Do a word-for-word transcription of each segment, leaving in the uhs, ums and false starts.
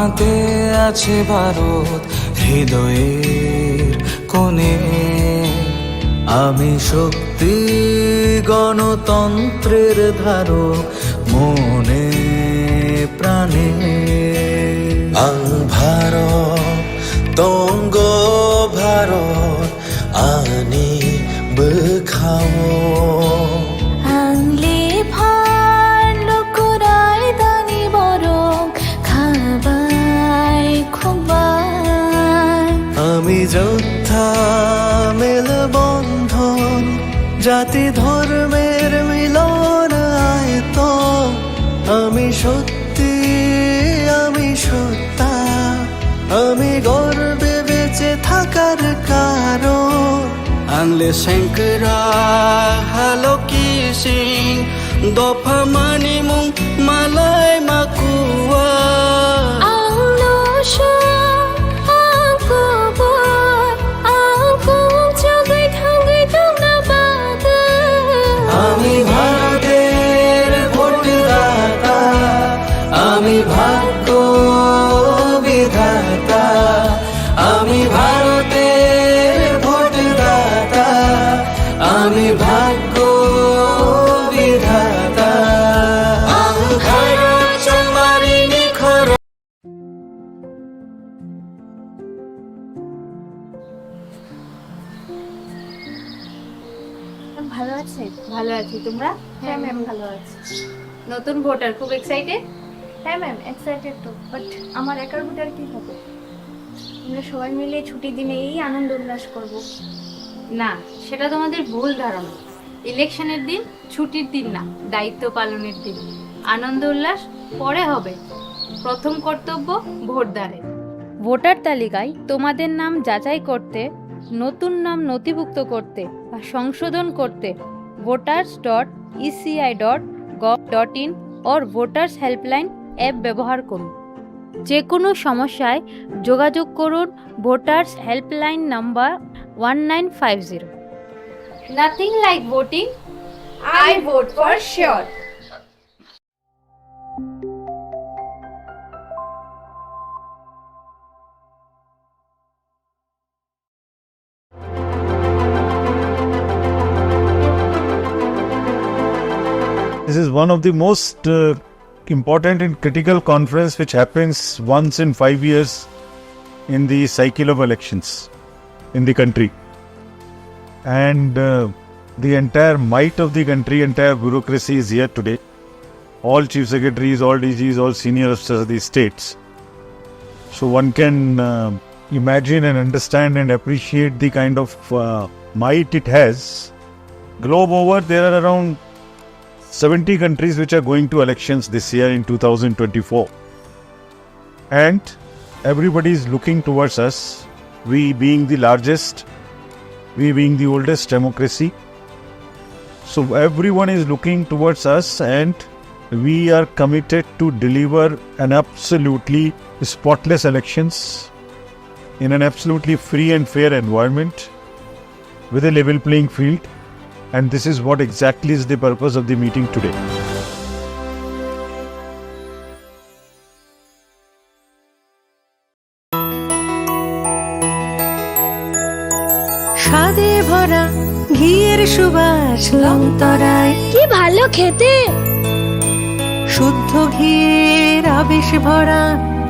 হাতে আছে ভারত হৃদয়ের কোণে। আমি শক্তি গণতন্ত্রের ধারক মনে প্রাণে। Ang Bharat, tonggo Bharat, ani bwkhao. Ang lephar lukurai dani borok khabai khukbai. Ami jotha melbondhon, jati dhormer milon aito. Ami sot Sotthi ami sotta, ami gorbe beche thakar karon. Ang le sengkra haloki sing, dopha mani mung malai makua. Ang lo song, ang kubur, ang kung chugui thangui tongna bagwi. Ami Bharoter bhotdata, Ami bhagyo bidhata, ami Bharoter bhotdata, ami bhagyo bidhata. Ang Bharat chongmani nikhoro. ভালো আছেন? ভালো আছি, তোমরা? হ্যাঁ, ম্যাম, ভালো আছি। নতুন ভোটার, খুব এক্সাইটেড? হ্যাঁ, ম্যাম, এক্সাইটেড তো, বাট আমার একার ভোটার কি হবে? আমরা সবাই মিলে ছুটির দিনে এই আনন্দ উল্লাস করব। না, সেটা তোমাদের ভুল ধারণা। ইলেকশনের দিন ছুটির দিন না, দায়িত্ব পালনের দিন। আনন্দ উল্লাস পরে হবে, প্রথম কর্তব্য ভোটদানের। ভোটার তালিকায় তোমাদের নাম যাচাই করতে, নতুন নাম নথিভুক্ত করতে বা সংশোধন করতে voters dot ECI dot gov dot in or voters helpline app ব্যবহার করুন। যে কোনো সমস্যায় যোগাযোগ করুন voters helpline number one nine five zero. Nothing like voting. I vote for sure. This is one of the most, uh, important and critical conference which happens once in five years in the cycle of elections in the country. And, uh, the entire might of the country, entire bureaucracy is here today. All chief secretaries, all D Gs, all senior officers of the states. So one can, uh, imagine and understand and appreciate the kind of, uh, might it has. Globe over, there are around seventy countries which are going to elections this year in two thousand twenty-four. And everybody is looking towards us, we being the largest, we being the oldest democracy. So everyone is looking towards us, and we are committed to deliver an absolutely spotless elections in an absolutely free and fair environment with a level playing field. And this is what exactly is the purpose of the meeting today. স্বাদে ভরা ঘিয়ের সুবাস লংতরায়। কি ভালো খেতে! শুদ্ধ ঘিয়ের আবেশ ভরা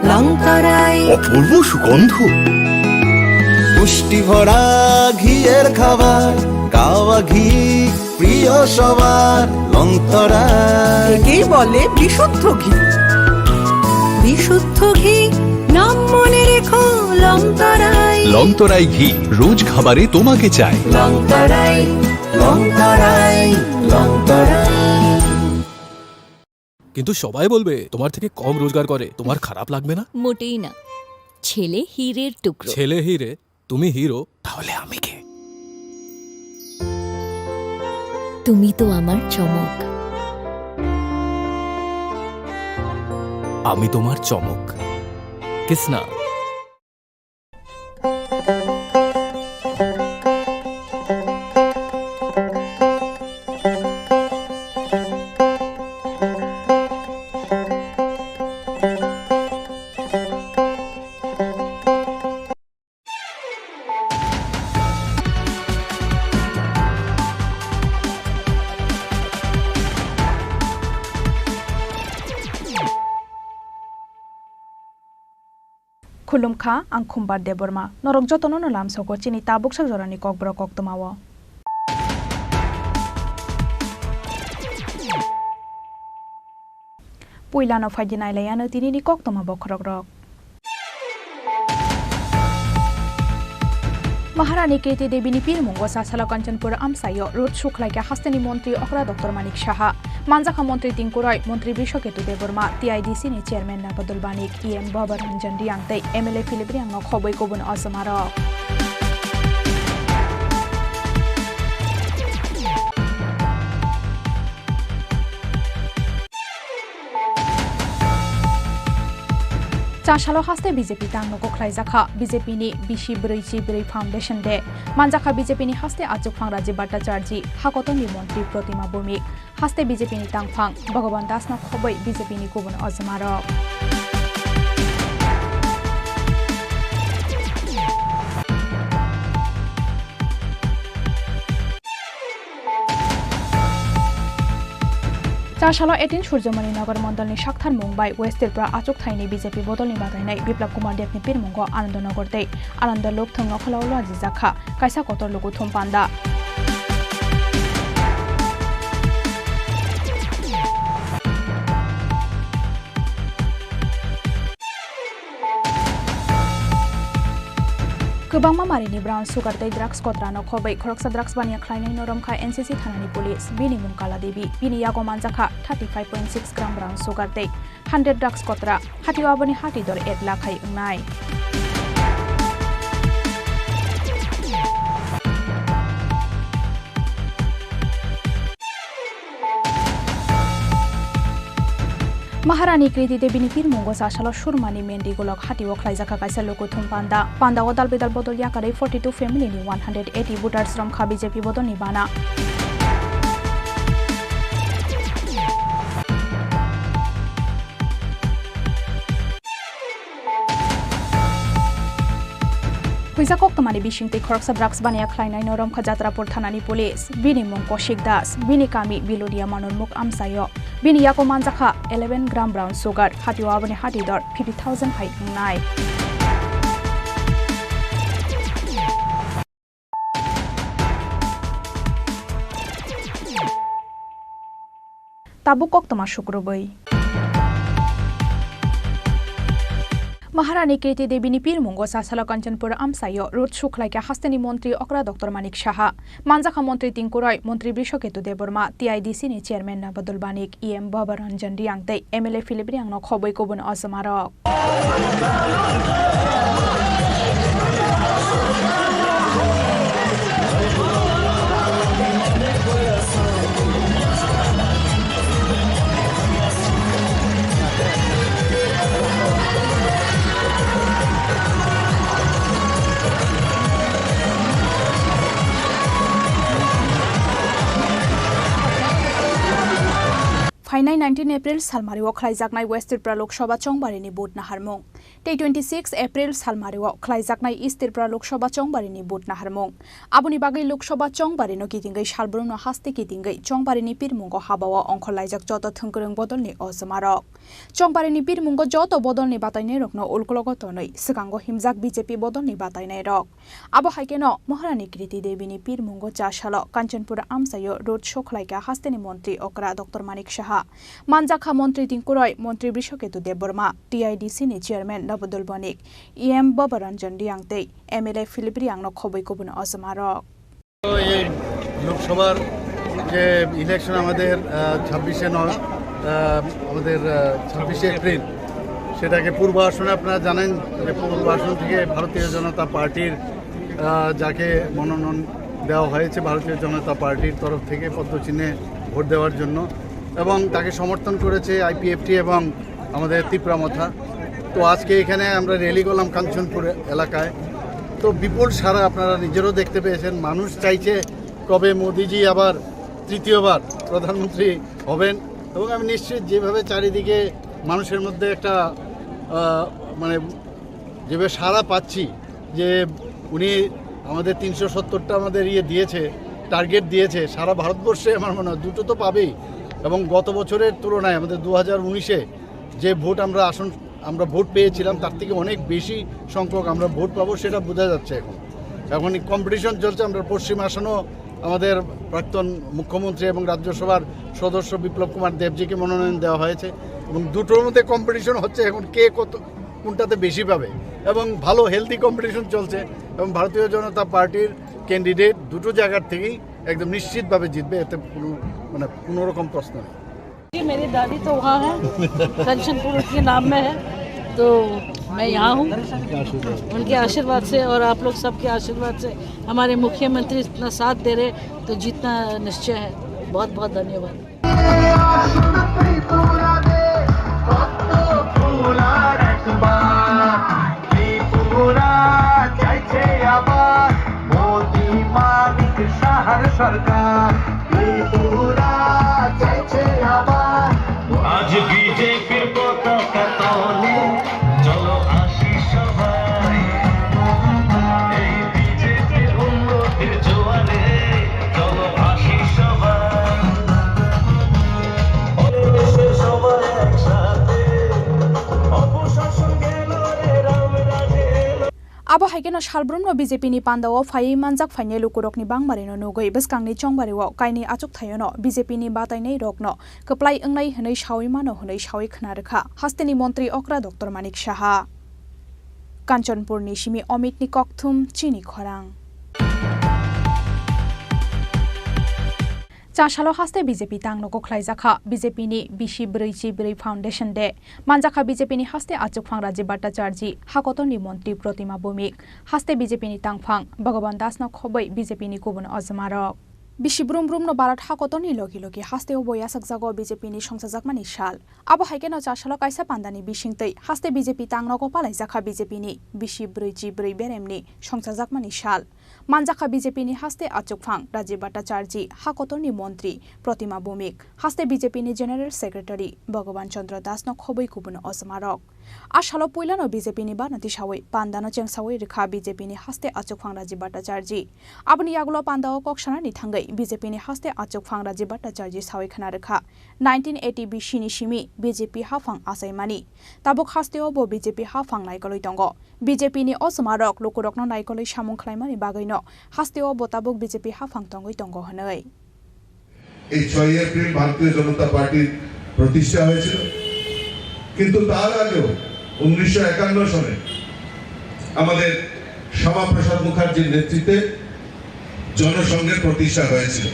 লংতরায়। অপূর্ব সুগন্ধ। পুষ্টি ভরা ঘিয়ের খাবার, কাওয়া ঘি প্রিয় সবার লংতরায়। একেই বলে বিশুদ্ধ ঘি। বিশুদ্ধ ঘি, নাম মনে রেখো লংতরায়। লংতরায় ঘি, রোজ খাবারে তোমাকে চাই। লংতরায়, লংতরায়, লংতরায়। কিন্তু সবাই বলবে তোমার থেকে কম রোজগার করে, তোমার খারাপ লাগবে না? মোটেই না। ছেলে হীরের টুকরো। ছেলে হীরে, তুমি হিরো, তাহলে আমি কে? তুমি তো আমার চমক। আমি তোমার চমক। Kisna. Khulumkha, ang Khumbar Debbarma. Norok jotono no lamsogo chini tabuk sak jorani kokborok koktwmao. Puilano phaidi nailaiano tinini koktwma bokhorokrok. Maharani Kriti Debini pirmungo Chasalo Kanchanpur amsaio road show khlaikha hasteni montri okra Doctor Manik Saha. Manjakha montri tingkuroi montri Brishoketu Debbarma, T I D C ni chairman Nabadul Banik, E M Baba Ranjan Riang tei M L A Philip Riangno khobwi kubun osomarok. Chasalo haste B J P tangnogo khlaijakha B J P ni bisi brwi chi brwi Foundation Day. Manjakha B J P ni haste achukphang Rajiv Bhattacharjee, hakotorni montri Protima Bhowmik, haste B J P ni tangphang Bhagavan Das no khobwi B J P ni kubun osomarok. Chasalo eighteen Surjomoni Nagar Mondolni sakthar mung bai West Tripura achuk thaini B J P bodolni batainai Biplab Kumar Debni pirmungo Ananda Nagar tei Ananda Lokthung nokhalo lajijak kha kaisa kotor luku thum panda. Kwbangma marini brown sugar tei drugs kotrano khobwi khoroksa drugs baniya khlainai noromkha N C C thanani police. Bini mung Kala Devi. Bini yago manjakha thirty five point six gram brown sugar tei hundred drugs kotra. Hatio aboni hati dor ek lakh hai wngnai. Maharani Kriti Debini pirmungo Chasalo Surmani Mendi Golok hatio khlaijakha kaisa luku thum panda. Pandao dal bidal bodol yakarwi forty two family ni one hundred eighty voters romkha B J P bodolni bana. Puisa koktwmani bisingtwi khoroksa drugs baniya khlainai no romkha Jatrapur thanani police. Bini mung Koshik Das, bini kami Bilonia Manunmukh amsaio. Bini yago manjakha eleven gram brown sugar, hatio aboni hati dor fifty thousand hai wngnai. Tabuk koktwma sukrubwi. Maharani Kriti Debini pirmungo Chasalo Kanchanpur amsaio road show khlaikha hasteni montri okra Doctor Manik Saha. Manjakha montri tingkuroi montri Brishoketu Debbarma, T I D C ni chairman Nabadul Banik, E M Baba Ranjan Riang tei M L A Philip Riangno khobwi kubun osomarok. Phainai nineteen April salmario khlaijaknai West Tripura Lok Sabha chongbarini vote naharmung. Tei twenty six April salmario khlaijaknai East Tripura Lok Sabha chongbarini vote naharmung. Aboni bagwi Lok Sabha chongbarino kitingwi salbrumno haste kitingwi chongbarini pirmungo habao ongkhorlaijak joto thwngkwrwng bodolni osomarok. Chongbarini pirmungo joto bodolni batainairokno ulkulogo tonwi swkango himjak B J P bodolni batainairok. Abo hai kheno Maharani Kriti Debini pirmungo Chasalo Kanchanpur amsaio road show khlaikha hasteni montri okra Doctor Manik Saha. Manjakha montri tingkuroi montri Brishoketu Debbarma, T I D C ni chairman Nabadul Banik, E M Baba Ranjan Riang tei M L A Philip Riangno khobwi kubun osomarok. এই লোকসভার যে ইলেকশন আমাদের, আহ, ছাব্বিশে ন-, আহ, আমাদের, আহ, ছাব্বিশে এপ্রিল, সেটাকে পূর্ব আসনে আপনারা জানেন যে পূর্ব আসন থেকে ভারতীয় জনতা পার্টির, আহ, যাকে মনোনয়ন দেওয়া হয়েছে ভারতীয় জনতা পার্টির তরফ থেকে পদ্মচিহ্নে ভোট দেওয়ার জন্য এবং তাকে সমর্থন করেছে আইপিএফটি এবং আমাদের ত্রিপুরা মথা। তো আজকে এখানে আমরা র‍্যালি করলাম কাঞ্চনপুর এলাকায়। তো বিপুল সাড়া আপনারা নিজেরাও দেখতে পেয়েছেন, মানুষ চাইছে কবে মোদিজি আবার তৃতীয়বার প্রধানমন্ত্রী হবেন। এবং আমি নিশ্চিত যেভাবে চারিদিকে মানুষের মধ্যে একটা, আহ, মানে যেভাবে সাড়া পাচ্ছি যে উনি আমাদের তিনশো সত্তরটা আমাদের ইয়ে দিয়েছে, টার্গেট দিয়েছে, সারা ভারতবর্ষে আমার মনে হয় দুটো তো পাবেই। এবং গত বছরের তুলনায় আমাদের দু হাজার উনিশে যে ভোট আমরা আসন আমরা ভোট পেয়েছিলাম, তার থেকে অনেক বেশি সংখ্যক আমরা ভোট পাবো, সেটা বোঝা যাচ্ছে এখন। এখন কম্পিটিশন চলছে। আমরা পশ্চিম আসনও আমাদের প্রাক্তন মুখ্যমন্ত্রী এবং রাজ্যসভার সদস্য বিপ্লব কুমার দেবজিকে মনোনয়ন দেওয়া হয়েছে, এবং দুটোর মধ্যে কম্পিটিশন হচ্ছে এখন কে কত, কোনটাতে বেশি পাবে, এবং ভালো হেলদি কম্পিটিশন চলছে। এবং ভারতীয় জনতা পার্টির ক্যান্ডিডেট দুটো জায়গার থেকেই একদম নিশ্চিতভাবে জিতবে, এতে কোনো, মানে, কোনো রকম প্রশ্ন নেই। जी, मेरी दादी तो वहाँ है, कंचनपुर के नाम में है, तो मैं यहाँ हूँ। उनके आशीर्वाद से और आप लोग सबके आशीर्वाद से हमारे मुख्यमंत्री इतना साथ दे रहे, तो जीतना निश्चय है। बहुत बहुत धन्यवाद। আজ বিজেপির পতাকা তলে চলো আসি সবাই, এই বিজেপির উন্নতির জোয়ারে চলো আসি সবাই। এসে সবাই একসাথে, অপশাসন গেল রে, রাম রাজ এলো। Abo hai kheno salbrumno B J P ni pandao phaiwi manjak phainai lukurokni bangmarino nugwi bwskangni chongbario kainwi achukthayano B J P ni batainairokno kwplai wngnai hwnwi saui mano hwnwi saui khna rwkha hasteni montri okra Doctor Manik Saha. Kanchanpurni simi Omitni kokthum chini khorang. Chasalo haste B J P tangnogo khlaijakha B J P ni bisi brwi chi brwi Foundation Day. Manjakha B J P ni haste achukphang Rajiv Bhattacharjee, hakotorni montri Protima Bhowmik, haste B J P ni tangphang Bhagaban Das no khobwi B J P ni kubun ojmarok. Bisi brum brum no Bharat hakotorni logi logi hasteo bo yasakjago B J P ni songchajakmani sal. Abo hai kheno chasalo kaisa pandani bisingtwi haste B J P tangnogo palaijakha B J P ni bisi brwi chi brwi beremni songchajakmani sal. Manjakha B J P ni haste achukphang Rajiv Bhattacharjee, hakotorni montri Protima Bhowmik, haste B J P ni General Secretary Bhagaban Chandra Das no khobwi kubun ojmarok. A salo puilano B J P ni banati sawi pandano chengsawi rwkha B J P ni haste achukphang Rajiv Bhattacharjee. Aboni yagulo pandao kok sanani thangwi B J P ni haste achukphang Rajiv Bhattacharjee sawi khna rwkha, nineteen eighty B C ni simi B J P haphang achaimani. Tabuk hasteo bo B J P haphang naikolwi tongo. B J P ni ojmarok lukurokno naikolwi samung khlaimani bagwino hasteo bo tabuk B J P haphang tongwi tongo hwnwi. এই ছয়ই এপ্রিল ভারতীয় জনতা পার্টির প্রতিষ্ঠা হয়েছিল, কিন্তু তার আগেও উনিশশো একান্ন সনে আমাদের শ্যামাপ্রসাদ মুখার্জির নেতৃত্বে জনসংঘের প্রতিষ্ঠা হয়েছিল।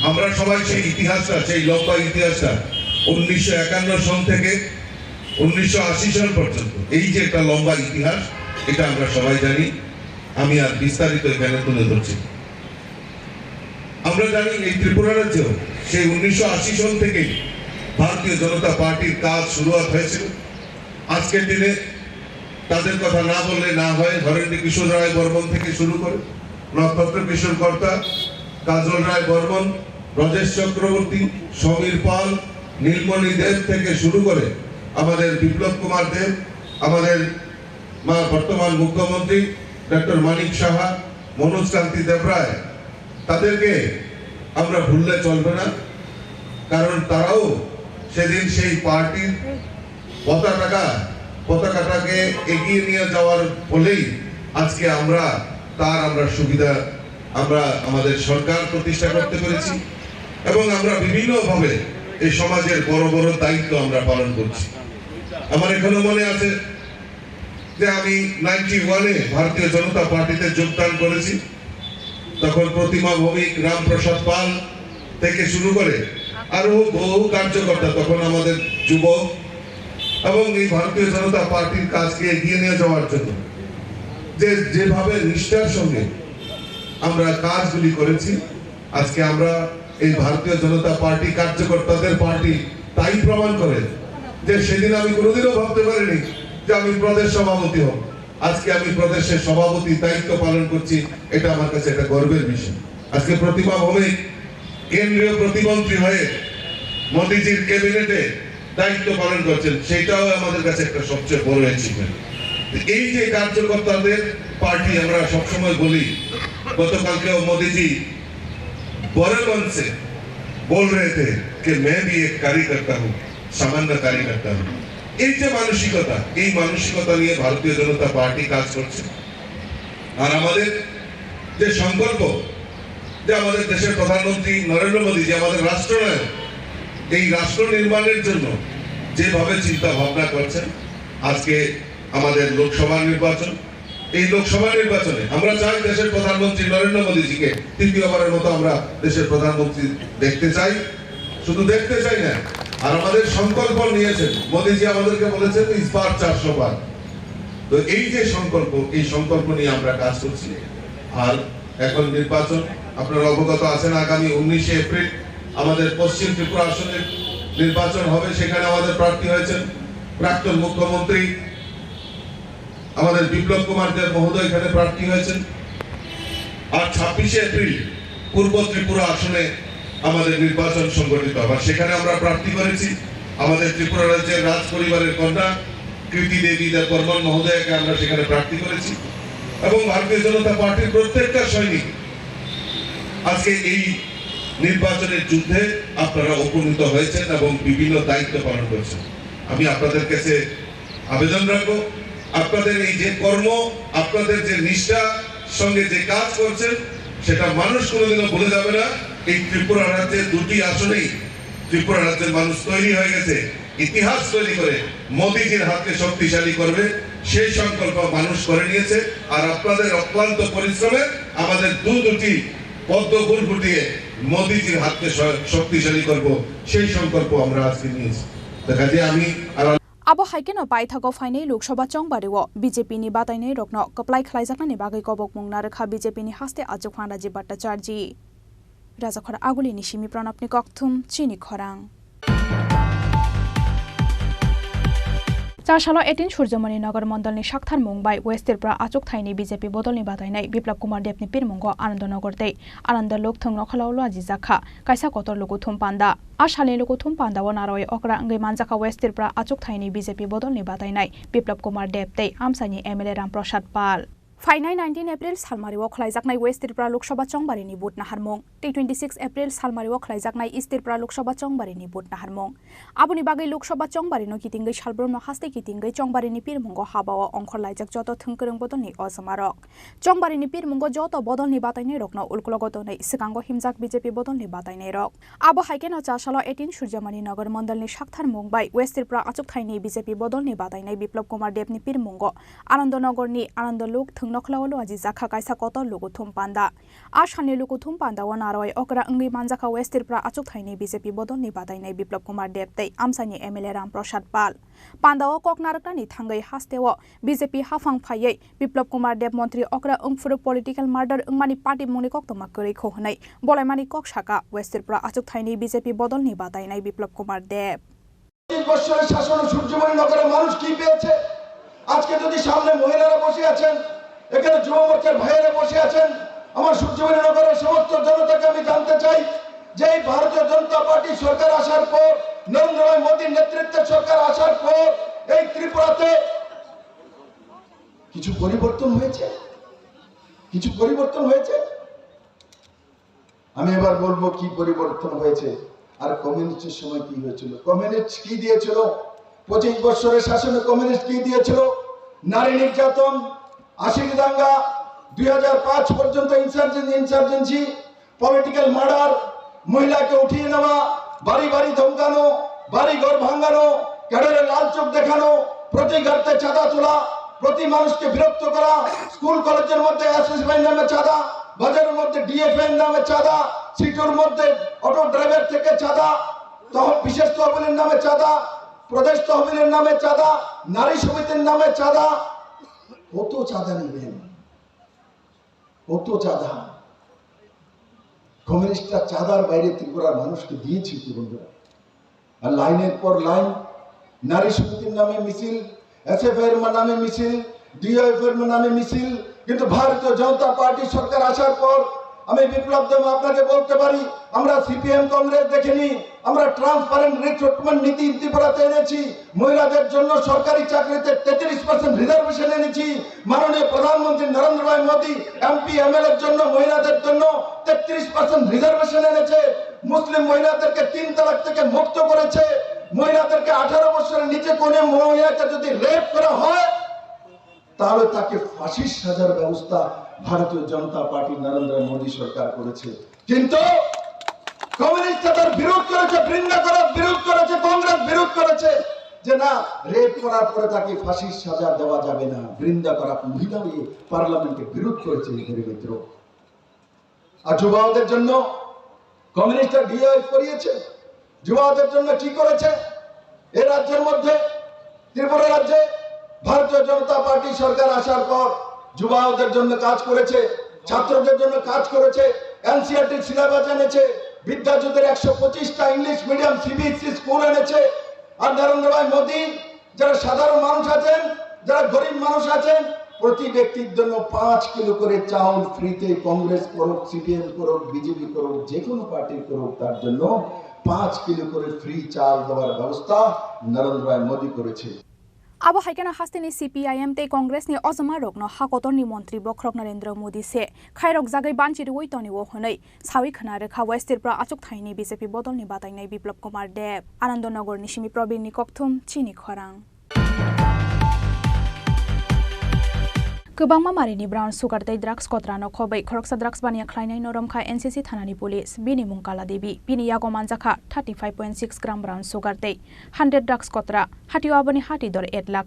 আমরা সবাই সেই ইতিহাসটা, সেই লম্বা ইতিহাসটা উনিশশো একান্ন সন থেকে উনিশশো আশি সন পর্যন্ত, এই যে একটা লম্বা ইতিহাস, এটা আমরা সবাই জানি। আমি আর বিস্তারিত এখানে তুলে ধরছি না। আমরা জানি এই ত্রিপুরা রাজ্যেও সেই উনিশশো আশি সন থেকেই ভারতীয় জনতা পার্টির কাজ শুরুয়াত হয়েছিল। আজকের দিনে তাদের কথা না বললে না হয়। হরেন্দ্র কিশোর রায় বর্মন থেকে শুরু করে নক্ষত্র কিশোর কর্তা, কাজল রায় বর্মন, ব্রজেশ চক্রবর্তী, সমীর পাল, নীলমণি দেব থেকে শুরু করে আমাদের বিপ্লব কুমার দেব, আমাদের মা বর্তমান মুখ্যমন্ত্রী ডক্টর মানিক সাহা, মনোজ কান্তি দেবরায়, তাদেরকে আমরা ভুললে চলবে না, কারণ তারাও সেদিন সেই পার্টির পতাকাটা, পতাকাটাকে এগিয়ে নিয়ে যাওয়ার ফলেই আজকে আমরা তার, আমরা সুবিধা, আমরা আমাদের সরকার প্রতিষ্ঠা করতে পেরেছি এবং আমরা বিভিন্নভাবে এই সমাজের বড় বড় দায়িত্ব আমরা পালন করছি। আমার এখনো মনে আছে যে আমি নাইনটি ওয়ানে ভারতীয় জনতা পার্টিতে যোগদান করেছি, তখন প্রতিমা ভৌমিক, রামপ্রসাদ পাল থেকে শুরু করে আরো বহু কার্যকর্তা তখন আমাদের যুবক এবং এই ভারতীয় জনতা পার্টির কাজকে এগিয়ে নিয়ে যাওয়ার জন্য যে যেভাবে নিষ্ঠার সঙ্গে আমরা কাজগুলি করেছি, আজকে আমরা এই ভারতীয় জনতা পার্টি কার্যকর্তাদের পার্টি তাই প্রমাণ করে যে সেদিন আমি কোনোদিনও ভাবতে পারিনি যে আমি প্রদেশ সভাপতি হব। আজকে আমি প্রদেশের সভাপতি দায়িত্ব পালন করছি, এটা আমার কাছে একটা গর্বের বিষয়। আজকে প্রতিমা ভৌমিক কেন্দ্রীয় প্রতিমন্ত্রী হয়ে মোদিজির ক্যাবিনেটে দায়িত্ব পালন করছেন, সেটাও আমাদের কাছে একটা সবচেয়ে বড় অ্যাচিভমেন্ট। এই যে কার্যকর্তাদের পার্টি, আমরা সবসময় বলি, গতকালকেও মোদিজি বড় মঞ্চে বল রহে থে কি মে ভি এক কার্যকর্তা হুঁ, সামান্য কার্যকর্তা হুঁ। এই যে মানসিকতা, এই মানসিকতা নিয়ে ভারতীয় জনতা পার্টি কাজ করছে। আর আমাদের যে সংকল্প, যে আমাদের দেশের প্রধানমন্ত্রী নরেন্দ্র মোদী, যে আমাদের রাষ্ট্রনায়ক, এই রাষ্ট্র নির্মাণের জন্য যেভাবে চিন্তা ভাবনা করছেন, আজকে আমাদের লোকসভা নির্বাচন, এই লোকসভা নির্বাচনে আমরা চাই দেশের প্রধানমন্ত্রী নরেন্দ্র মোদীজিকে তৃতীয়বারের মতো আমরা দেশের প্রধানমন্ত্রী দেখতে চাই। শুধু দেখতে চাই না, আর আমাদের সংকল্প নিয়েছেন মোদীজি, আমাদেরকে বলেছেন ইস বার চারশো বার। তো এই যে সংকল্প, এই সংকল্প নিয়ে আমরা কাজ করছি। আর এখন নির্বাচন, আপনারা অবগত আছেন, আগামী উনিশে এপ্রিল আমাদের পশ্চিম ত্রিপুরা আসনের নির্বাচন হবে। সেখানে আমাদের প্রার্থী হয়েছেন প্রাক্তন মুখ্যমন্ত্রী আমাদের বিপ্লব কুমার দেব মহোদয় এখানে প্রার্থী হয়েছেন। আর ছাব্বিশে এপ্রিল পূর্ব ত্রিপুরা আসনে আমাদের নির্বাচন সংগঠিত হবে। আর সেখানে আমরা প্রার্থী করেছি আমাদের ত্রিপুরা রাজ্যের রাজ পরিবারের কন্যা কৃতি দেবী দেব বর্মন মহোদয়কে আমরা সেখানে প্রার্থী করেছি। এবং ভারতীয় জনতা পার্টির প্রত্যেকটা সৈনিক আজকে এই নির্বাচনের যুদ্ধে আপনারা উপনীত হয়েছেন এবং বিভিন্ন দায়িত্ব পালন করছেন। আমি আপনাদের কাছে আবেদন রাখবো, আপনাদের এই যে কর্ম, আপনাদের যে নিষ্ঠা সঙ্গে যে কাজ করছেন, সেটা মানুষ কোনোদিনও ভুলে যাবে না। এই ত্রিপুরা রাজ্যে দুটি আসনেই ত্রিপুরা রাজ্যের মানুষ তৈরি হয়ে গেছে, ইতিহাস তৈরি করে মোদিজির হাতকে শক্তিশালী করবে, সেই সংকল্প মানুষ করে নিয়েছে। আর আপনাদের অক্লান্ত পরিশ্রমে আমাদের দু দুটি পদ্ম ফুল ফুটিয়ে মোদিজির হাতকে শ-, শক্তিশালী করব, সেই সংকল্প আমরা আজকে নিয়েছি। তো কাজে আমি আর Abo hai kheno paithago phainai Lok Sabha chongbario B J P ni batainairokno kwplai khlaijaknani bagwi kobokmung narwkha B J P ni haste achukphang Rajiv Bhattacharjee. Rajakhor Agulini simi Pranabni kokthum chini khorang. Chasalo eighteen Surjomoni Nagar Mondolni saktharmung bai West Tripura achuk thaini B J P bodolni batainai Biplab Kumar Debni pirmungo Anando Nagar tei Anando Lokthung Nokhwlao lajijak kha kaisa kotor lukuthum panda. A salni lukuthum pandao narwi okra wngwi manjakha West Tripura achuk thaini B J P bodolni batainai Biplab Kumar Deb tei amchaini M L A Ram Prasad Pal. Phainai nineteen April salmario khlaijaknai West Tripura Lok Sabha chongbarini vote naharmung tei twenty six April salmario khlaijaknai East Tripura Lok Sabha chongbarini vote naharmung. Aboni bagwi Lok Sabha chongbarino kitingwi salbrumno haste kitingwi chongbarini pirmungo habao ongkhorlaijak joto thwngkwrwng bodolni ojomarok. Chongbarini pirmungo joto bodolni batainairokno ulkulogo tonwi swkango himjak B J P bodolni batainairok. Abo hai kheno Chasalo eighteen Surjamani Nagar Mondolni saktharmung bai West Tripura achuk thaini B J P bodolni batainai Biplab Kumar Debni pirmungo Anando Nagarni Anando Lok Thwng Nokhwlao lajijak kha kaisa kotor lukuthum panda. A salni lukuthum pandao narwi okra wngwi manjakha West Tripura achuk thaini B J P bodolni batainai Biplab Kumar Deb tei amchaini M L A Ram Prasad Pal. Pandao kok narwknani thangwi hasteo B J P haphang phaiwi Biplab Kumar Deb montri okra wngphuru political murder wngmani patimungni koktwma kwrwi kho hwnwi bolaimani kok saka West Tripura achuk thaini B J P bodolni batainai Biplab Kumar Deb. পঁচিশ বছরের শাসনে সূর্যমণি নগরের মানুষ কি পেয়েছে? আজকে যদি সামনে মহিলারা বসে আছেন, এখানে যুব মোর্চার ভাইয়েরা বসে আছেন, আমার সূর্যমণি নগরের সমস্ত জনতাকে আমি জানতে চাই যে এই ভারতীয় জনতা পার্টি সরকার আসার পর, নরেন্দ্র ভাই মোদীর নেতৃত্বে সরকার আসার পর এই ত্রিপুরাতে কিছু পরিবর্তন হয়েছে? কিছু পরিবর্তন হয়েছে? আমি এবার বলবো কি পরিবর্তন হয়েছে আর কমিউনিস্টের সময় কি হয়েছিল। কমিউনিস্ট কি দিয়েছিল? পঁচিশ বছরের শাসনে কমিউনিস্ট কি দিয়েছিল? নারী নির্যাতন, আশিক দাঙ্গা, দুই হাজার পাঁচ পর্যন্ত ইনসার্জেন্সি, ইনসার্জেন্সি, পলিটিক্যাল মার্ডার, মহিলাকে উঠিয়ে নেওয়া, বাড়ি বাড়ি ধমকানো, বাড়ি ঘর ভাঙানো, ক্যাডারে লাল চোখ দেখানো, প্রতি গর্তে চাঁদা তোলা, প্রতি মানুষকে বিরক্ত করা, স্কুল কলেজের মধ্যে এসএসএফআই নামে চাঁদা, বাজারের মধ্যে ডিএফআই নামে চাঁদা, সিটুর মধ্যে অটো ড্রাইভার থেকে চাঁদা, তহ-, বিশেষ তহবিলের নামে চাঁদা, প্রদেশ তহবিলের নামে চাঁদা, নারী সমিতির নামে চাঁদা, কত চাঁদা নেবেন? কত চাঁদা? কমিউনিস্টরা চাঁদার বাইরে ত্রিপুরার মানুষকে দিয়েছে কি বন্ধুরা? আর লাইনের পর লাইন, নারী সমিতির নামে মিছিল, এসএফআই এর নামে মিছিল, ডিওয়াইএফআই এর নামে মিছিল। কিন্তু ভারতীয় জনতা পার্টি সরকার আসার পর আমি বিপ্লব দেব আপনাকে বলতে পারি, আমরা সিপিএম কংগ্রেস দেখিনি, আমরা ট্রান্সপারেন্ট রিক্রুটমেন্ট নীতি ত্রিপুরাতে এনেছি, মহিলাদের জন্য সরকারি চাকরিতে তেত্রিশ পার্সেন্ট রিজার্ভেশন এনেছি। মাননীয় প্রধানমন্ত্রী নরেন্দ্র ভাই মোদী এমপি এমএলএ এর জন্য, মহিলাদের জন্য তেত্রিশ পার্সেন্ট রিজার্ভেশন এনেছে। মুসলিম মহিলাদেরকে তিন তালাক থেকে মুক্ত করেছে। মহিলাদেরকে আঠারো বছরের নিচে কোনো মহিলাকে যদি রেপ করা হয়, তাহলে তাকে ফাঁসির সাজার ব্যবস্থা ভারতীয় জনতা পার্টি নরেন্দ্র মোদী সরকার করেছে। কিন্তু কমিউনিস্ট তার বিরোধ করেছে, বৃন্দা করার বিরোধ করেছে, কংগ্রেস বিরোধ করেছে যে না, রেপ করার পরে তাকে ফাঁসির সাজা দেওয়া যাবে না। বৃন্দা করার মহিলা এই পার্লামেন্টে বিরোধ করেছে, মেরে মিত্র। আর যুবাদের জন্য কমিউনিস্টরা ডিএ করিয়েছে। যুবাদের জন্য কি করেছে? এ রাজ্যের মধ্যে, ত্রিপুরা রাজ্যে ভারতীয় জনতা পার্টি সরকার আসার পর যুবাদের জন্য কাজ করেছে, ছাত্রদের জন্য কাজ করেছে, এনসিইআরটি সিলেবাস এনেছে, বিদ্যাজ্যোতির একশো পঁচিশটা ইংলিশ মিডিয়াম সিবিএসই স্কুল এনেছে। আর নরেন্দ্র ভাই মোদী যারা সাধারণ মানুষ আছেন, যারা গরিব মানুষ আছেন, প্রতি ব্যক্তির জন্য পাঁচ কিলো করে চাউল ফ্রিতে, কংগ্রেস করুক, সিপিএম করুক, বিজেপি করুক, যে কোনো পার্টি করুক, তার জন্য পাঁচ কিলো করে ফ্রি চাল দেওয়ার ব্যবস্থা নরেন্দ্র ভাই মোদী করেছে। Abo hai kheno hasteni C P I M tei Congress ni ojoma rokno ha kotorni montri bokhorok Narendra Modi se khairok jagwi banchi rwui tonio hwnwi sawi khna rwkha West Tripura achuk thaini B J P bodolni batainai Biplab Kumar Deb. Anandanagar ni simi Probin ni kokthum chini khorang. Kwbangma marini brown sugar tei drugs kotrano khobwi khoroksa drugs baniya khlainai no romkha N C C thanani police. Bini mung Kala Devi. Bini yago manjakha thirty five point six gram brown sugar tei hundred drugs kotra. Hatio aboni hati dor ek lakh.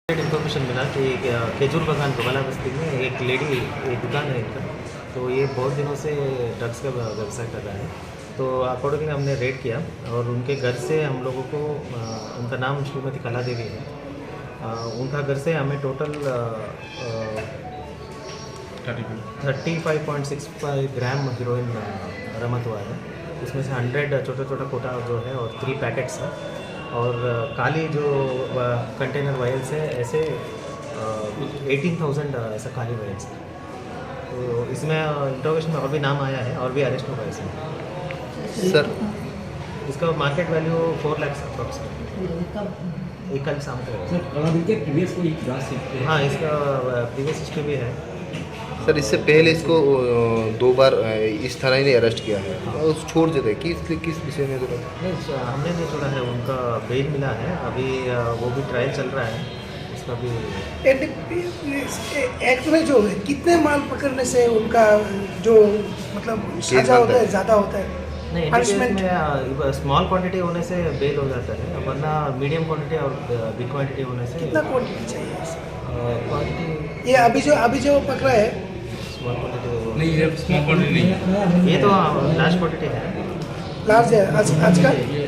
Information मिला कि एक, अ, खेजूर बागान गवाला बस्ती में एक लेडी, एक दुकान है इनका, तो ये बहुत दिनों से ड्रग्स का व्य-, व्यवसाय कर रहा है। तो अकॉर्डिंगली हमने रेड किया और उनके घर से हम लोगों को, अ, उनका नाम श्रीमती कला देवी है। अ, उनका घर से हमें total, uh, uh, thirty five point six five gram heroin, uh, बरामद हुआ है। उसमें से हंड्रेड छोटा छोटा कोटा जो है और थ्री पैकेट्स है और, अ, काली जो, अ, कंटेनर वायल्स है, ऐसे, अ, एटीन थाउजेंड, अ, ऐसा काली वायल्स है। तो इसमें, अ, इंटरोगेशन में और भी नाम आया है और भी अरेस्ट होगा इसमें। सर। इसका मार्केट वैल्यू फ़ोर लाख अप्रॉक्स है। ये कल शाम को है। सर, कला दिन के प्रीवियस कोई ड्रग्स हिस्ट्री है? हाँ, इसका, अ, प्रीवियस हिस्ट्री भी है। सर, इससे पहले इसको, अ, दो बार, अ, इस थाना ने अरेस्ट किया है। हाँ। और छोड़ देते हैं। किस, किस विषय में ज़रा? नहीं, स-, हमने नहीं छोड़ा है, उनका बेल मिला है। अभी, अ, वो भी ट्रायल चल रहा है, उसका भी। एंड इस एक्ट में जो है, कितने माल पकड़ने से उनका जो, मतलब, केस सजा बनता होता है, है। ज़्यादा होता है? नहीं, इनके केस पनिशमेंट? में, अ, स्मॉल क्वांटिटी होने से बेल हो जाता है, वरना मीडियम क्वांटिटी और, अ, बिग क्वांटिटी होने से। कितना क्वांटिटी चाहिए? अ, क्वांटिटी ये अभी जो, अभी जो पकड़ा है? स्मॉल क्वांटिटी होगा। नहीं, ये स्मॉल क्वांटिटी नहीं है। ये तो, अ, लार्ज क्वांटिटी है। लार्ज है, आज, आज का? ये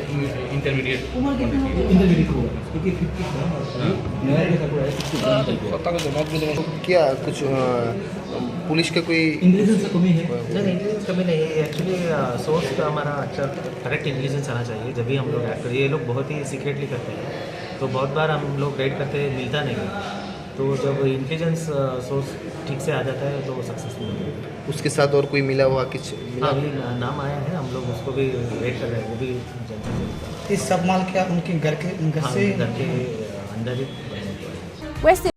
इंटरमीडिएट। इंटरमीडिएट होगा, क्योंकि फिफ्टी था, हाँ। नया जैसा कोई है, फिफ्टी ग्राम तक है। क्या कुछ, अ, पुलिस का कोई इंटेलिजेंस का कमी है? नहीं, नहीं, इंटेलिजेंस कमी नहीं है। एक्चुअली, अ, सोर्स का हमारा अच्छा करेक्ट इंटेलिजेंस आना चाहिए, जब भी हम लोग एक्ट करें। ये लोग बहुत ही सीक्रेटली करते हैं, तो बहुत बार हम लोग रेड करते हैं, मिलता नहीं है। तो जब इंटेलिजेंस, अ, सोर्स ठीक से आ जाता है, तो सक्सेसफुल हो जाता है। उसके साथ और कोई मिला हुआ, कुछ मिला? हाँ, अभी ना-, नाम आया है, हम लोग उसको भी रेड कर रहे हैं, वो भी जल्दी से। ये सब माल क्या उनके घर के, घर हाँ, से? घर के, अ, अंदर ही बरामद हुआ है। West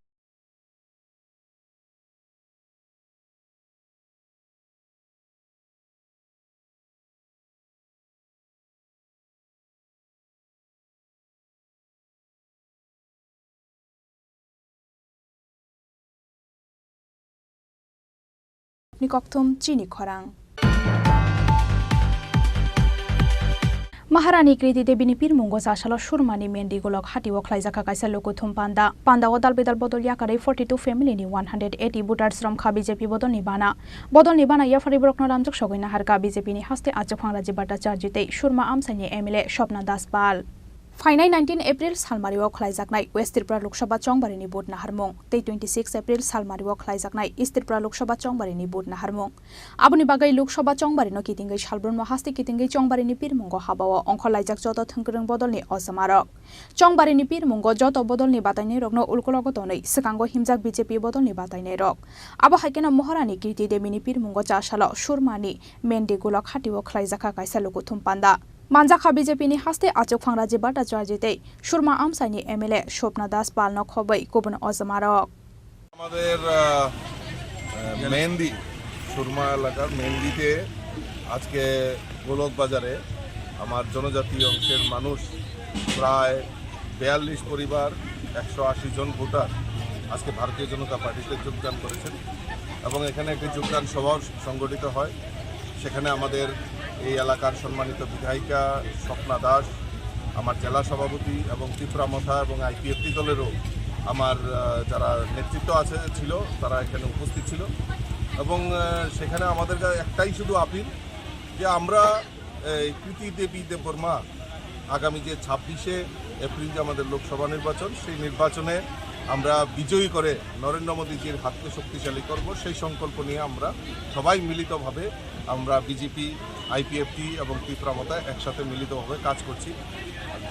Ni kokthum chini khorang. Maharani Kriti Devi ni pirmungo chasalo Surmani Mendi Golok Hati o khlaijak kha kaisa lukuthum panda. Panda o dal bidal bodol yakarwi forty two family ni one hundred eighty voters romkha B J P bodol ni bana. Bodol ni bana yaphari borokno lamjak sogwi naharkha B J P ni haste Achuk Phangra Jibata Charji tei Surma Amsai ni M L A Swapna Das Pal. Phainai nineteen April salmario khlaijaknai West Tripura Lok Sabha chongbarini vote naharmung tei twenty six April salmario khlaijaknai East Tripura Lok Sabha chongbarini vote naharmung. Aboni bagwi Lok Sabha chongbarino kitingwi salbrumno haste kitingwi chongbarini pirmungo habao ongkhorlaijak joto thwngkwrwng bodolni ojamarok. Chongbarini pirmungo joto bodolni batainairokno ulkulogo tonwi swkango himjak B J P bodolni batainairok. Abo hai kheno Maharani Kirti Debini pirmungo chasalo Surmani Mendi Golok Hatio khlaijakha kaisa lukuthum panda. Manjakha B J P ni haste Achuk Phangra Jibata Charji tei Surma Amsai ni M L A Swapna Das Pal no khobwi kubun ojamarok. আমাদের, আহ, আহ, মেহেন্দি, সুরমা এলাকার মেহেন্দিতে আজকে গোলক বাজারে আমার জনজাতি অংশের মানুষ প্রায় বিয়াল্লিশ পরিবার, একশো আশি জন ভোটার আজকে ভারতীয় জনতা পার্টিতে যোগদান করেছেন এবং এখানে একটি যোগদান সভাও সংগঠিত হয়। সেখানে আমাদের এই এলাকার সম্মানিত বিধায়িকা স্বপ্না দাস, আমার জেলা সভাপতি এবং ত্রিপুরা মথা এবং আইপিএফটি দলেরও আমার, আহ, যারা নেতৃত্ব আছে, ছিল, তারা এখানে উপস্থিত ছিল। এবং, আহ, সেখানে আমাদের কা-, একটাই শুধু আপিল যে আমরা এই কৃতি দেবী দেববর্মা আগামী যে ছাব্বিশে এপ্রিল যে আমাদের লোকসভা নির্বাচন, সেই নির্বাচনে আমরা বিজয়ী করে নরেন্দ্র মোদীজির হাতকে শক্তিশালী করব, সেই সংকল্প নিয়ে আমরা সবাই মিলিতভাবে আমরা বিজেপি, আইপিএফটি এবং ত্রিপুরা মথা একসাথে মিলিতভাবে কাজ করছি।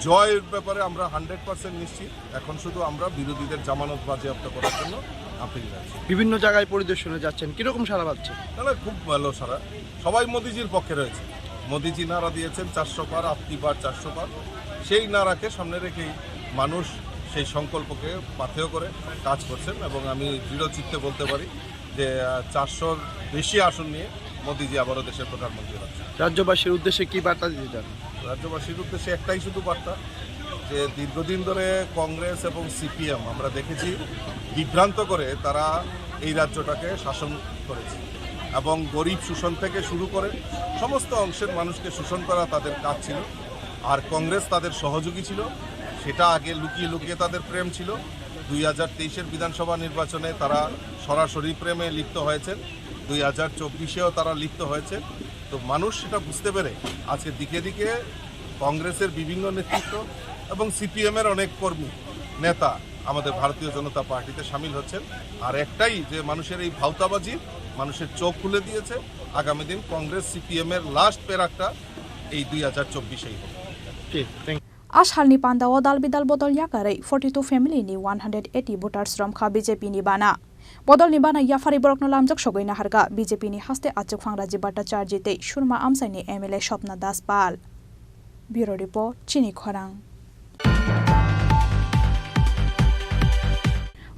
জয়ের ব্যাপারে আমরা হান্ড্রেড পার্সেন্ট নিশ্চিত। এখন শুধু আমরা বিরোধীদের জামানত বাজেয়াপ্ত করার জন্য আপিল রাখছি। বিভিন্ন জায়গায় পরিদর্শনে যাচ্ছেন, কিরকম সাড়া পাচ্ছেন? তাহলে খুব ভালো সাড়া, সবাই মোদিজির পক্ষে রয়েছে। মোদিজি নারা দিয়েছেন চারশো পার, আপকি বার চারশো পার। সেই নারাকে সামনে রেখেই মানুষ সেই সংকল্পকে পাথেয় করে কাজ করছেন এবং আমি দৃঢ় চিত্তে বলতে পারি যে, আহ, চারশোর বেশি আসন নিয়ে মোদিজি আবারও দেশের প্রধানমন্ত্রী হচ্ছেন। রাজ্যবাসীর উদ্দেশ্যে কি বার্তা দিতে চান? রাজ্যবাসীর উদ্দেশ্যে একটাই শুধু বার্তা যে দীর্ঘদিন ধরে কংগ্রেস এবং সিপিএম আমরা দেখেছি বিভ্রান্ত করে তারা এই রাজ্যটাকে শাসন করেছে এবং গরিব শোষণ থেকে শুরু করে সমস্ত অংশের মানুষকে শোষণ করা তাদের কাজ ছিল। আর কংগ্রেস তাদের সহযোগী ছিল, সেটা আগে লুকিয়ে লুকিয়ে তাদের প্রেম ছিল। দুই হাজার তেইশের বিধানসভা নির্বাচনে তারা সরাসরি প্রেমে লিপ্ত হয়েছেন, দুই হাজার চব্বিশেও তারা লিপ্ত হয়েছে। তো মানুষ সেটা বুঝতে পেরে আজকে দিকে দিকে কংগ্রেসের বিভিন্ন নেতৃত্ব এবং সিপিএম এর অনেক কর্মী, নেতা আমাদের ভারতীয় জনতা পার্টিতে সামিল হচ্ছেন। আর একটাই যে মানুষের এই ভাওতাবাজি, মানুষের চোখ খুলে দিয়েছে। আগামী দিন কংগ্রেস সিপিএম এর লাস্ট প্যারাকটা এই দুই হাজার চব্বিশেই হবে। ঠিক, thank you. A salni pandao dal bidal bodol yakarwi forty two family ni one hundred eighty voters romkha B J P ni bana. Bodolni bana yaphari borokno lamjak sogwi naharkha B J P ni haste Achuk Phangra Jibata Charji tei Surma Amsai ni M L A Swapna Das Pal. Bureau Report, Chini Khorang.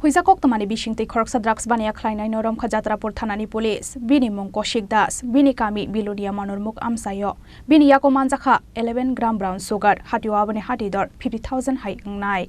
Huisa koktwmani bisingtwi khoroksa drugs baniya khlainaino romkha Jatrapur thanani police. Bini mung Koshik Das, bini kami Bilonia Manurmuk amchaio. Bini yago manjakha eleven gram brown sugar, hatio aboni hati dor fifty thousand hai wngnai.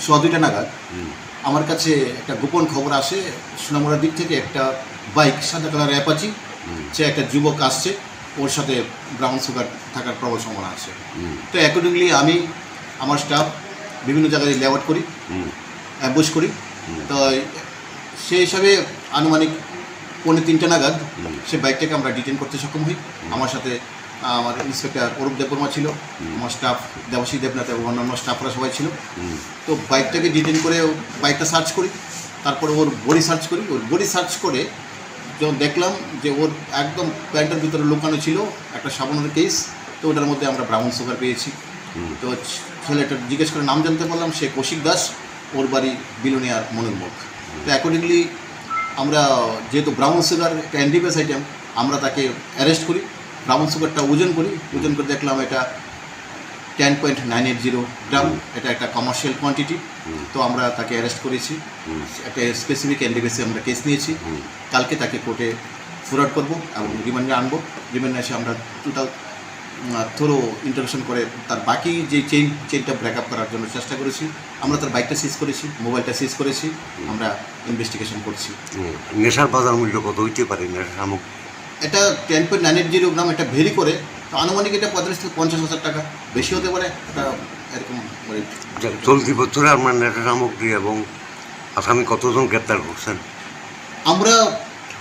সোয়া দুইটা নাগাদ হুম। আমার কাছে একটা গোপন খবর আসে, সোনামুড়ার দিক থেকে একটা বাইক, সাদা কালার অ্যাপাচি, হুম। সে একটা যুবক আসছে, ওর সাথে ব্রাউন সুগার থাকার প্রবল সম্ভাবনা আছে। হুম। তো অ্যাকর্ডিংলি আমি আমার স্টাফ বিভিন্ন জায়গায় লেআউট করি, হুম। অ্যাম্বুশ করি। হুম। তো সেই হিসাবে আনুমানিক পৌনে তিনটা নাগাদ হুম। সে বাইকটাকে আমরা ডিটেন করতে সক্ষম হই। হুম। আমার সাথে আমার ইন্সপেক্টর অরূপ দেববর্মা ছিল, হুম। আমার স্টাফ দেবাশিস দেবনাথ এবং অন্যান্য স্টাফরা সবাই ছিল। হুম। তো বাইকটাকে ডিটেন করে বাইকটা সার্চ করি, তারপরে ওর বডি সার্চ করি। ওর বডি সার্চ করে যখন দেখলাম যে ওর একদম প্যান্টের ভিতরে লুকানো ছিল একটা সাবানের কেস, তো ওটার মধ্যে আমরা ব্রাউন সুগার পেয়েছি। তো ছেলেটার জিজ্ঞেস করে নাম জানতে পারলাম, সে কৌশিক দাস, ওর বাড়ি বিলোনিয়ার মনুর মুখ। তো অ্যাকর্ডিংলি আমরা, যেহেতু ব্রাউন সুগার একটা এনডিপিএস আইটেম, আমরা তাকে অ্যারেস্ট করি, ব্রাউন সুগারটা ওজন করি, ওজন করে দেখলাম এটা ten point nine eight zero gram. এটা একটা কমার্শিয়াল কোয়ান্টিটি। তো আমরা তাকে অ্যারেস্ট করেছি। একটা স্পেসিফিক এনডিপিএসে আমরা কেস নিয়েছি। কালকে তাকে কোর্টে ফরওয়ার্ড করবো এবং রিমান্ডে আনবো। রিমান্ডে এসে আমরা টোটাল থরো ইন্টারোগেশন করে তার বাকি যে চেইন, চেইনটা ব্রেক আপ করার জন্য চেষ্টা করেছি। আমরা তার বাইকটা সিজ করেছি, মোবাইলটা সিজ করেছি। আমরা ইনভেস্টিগেশন করছি। নেশার বাজার মূল্য কত হইতে পারে নেশা সামগ্রী? এটা ten point nine eight zero gram, এটা ভেরি করে, তো আনুমানিক এটা পঁয়তাল্লিশ থেকে পঞ্চাশ হাজার টাকা, বেশি হতে পারে, এটা এরকম রেট। যাক, চলতি বছরে আপনার নেশা সামগ্রী এবং আসামি কতজন গ্রেপ্তার করছেন? আমরা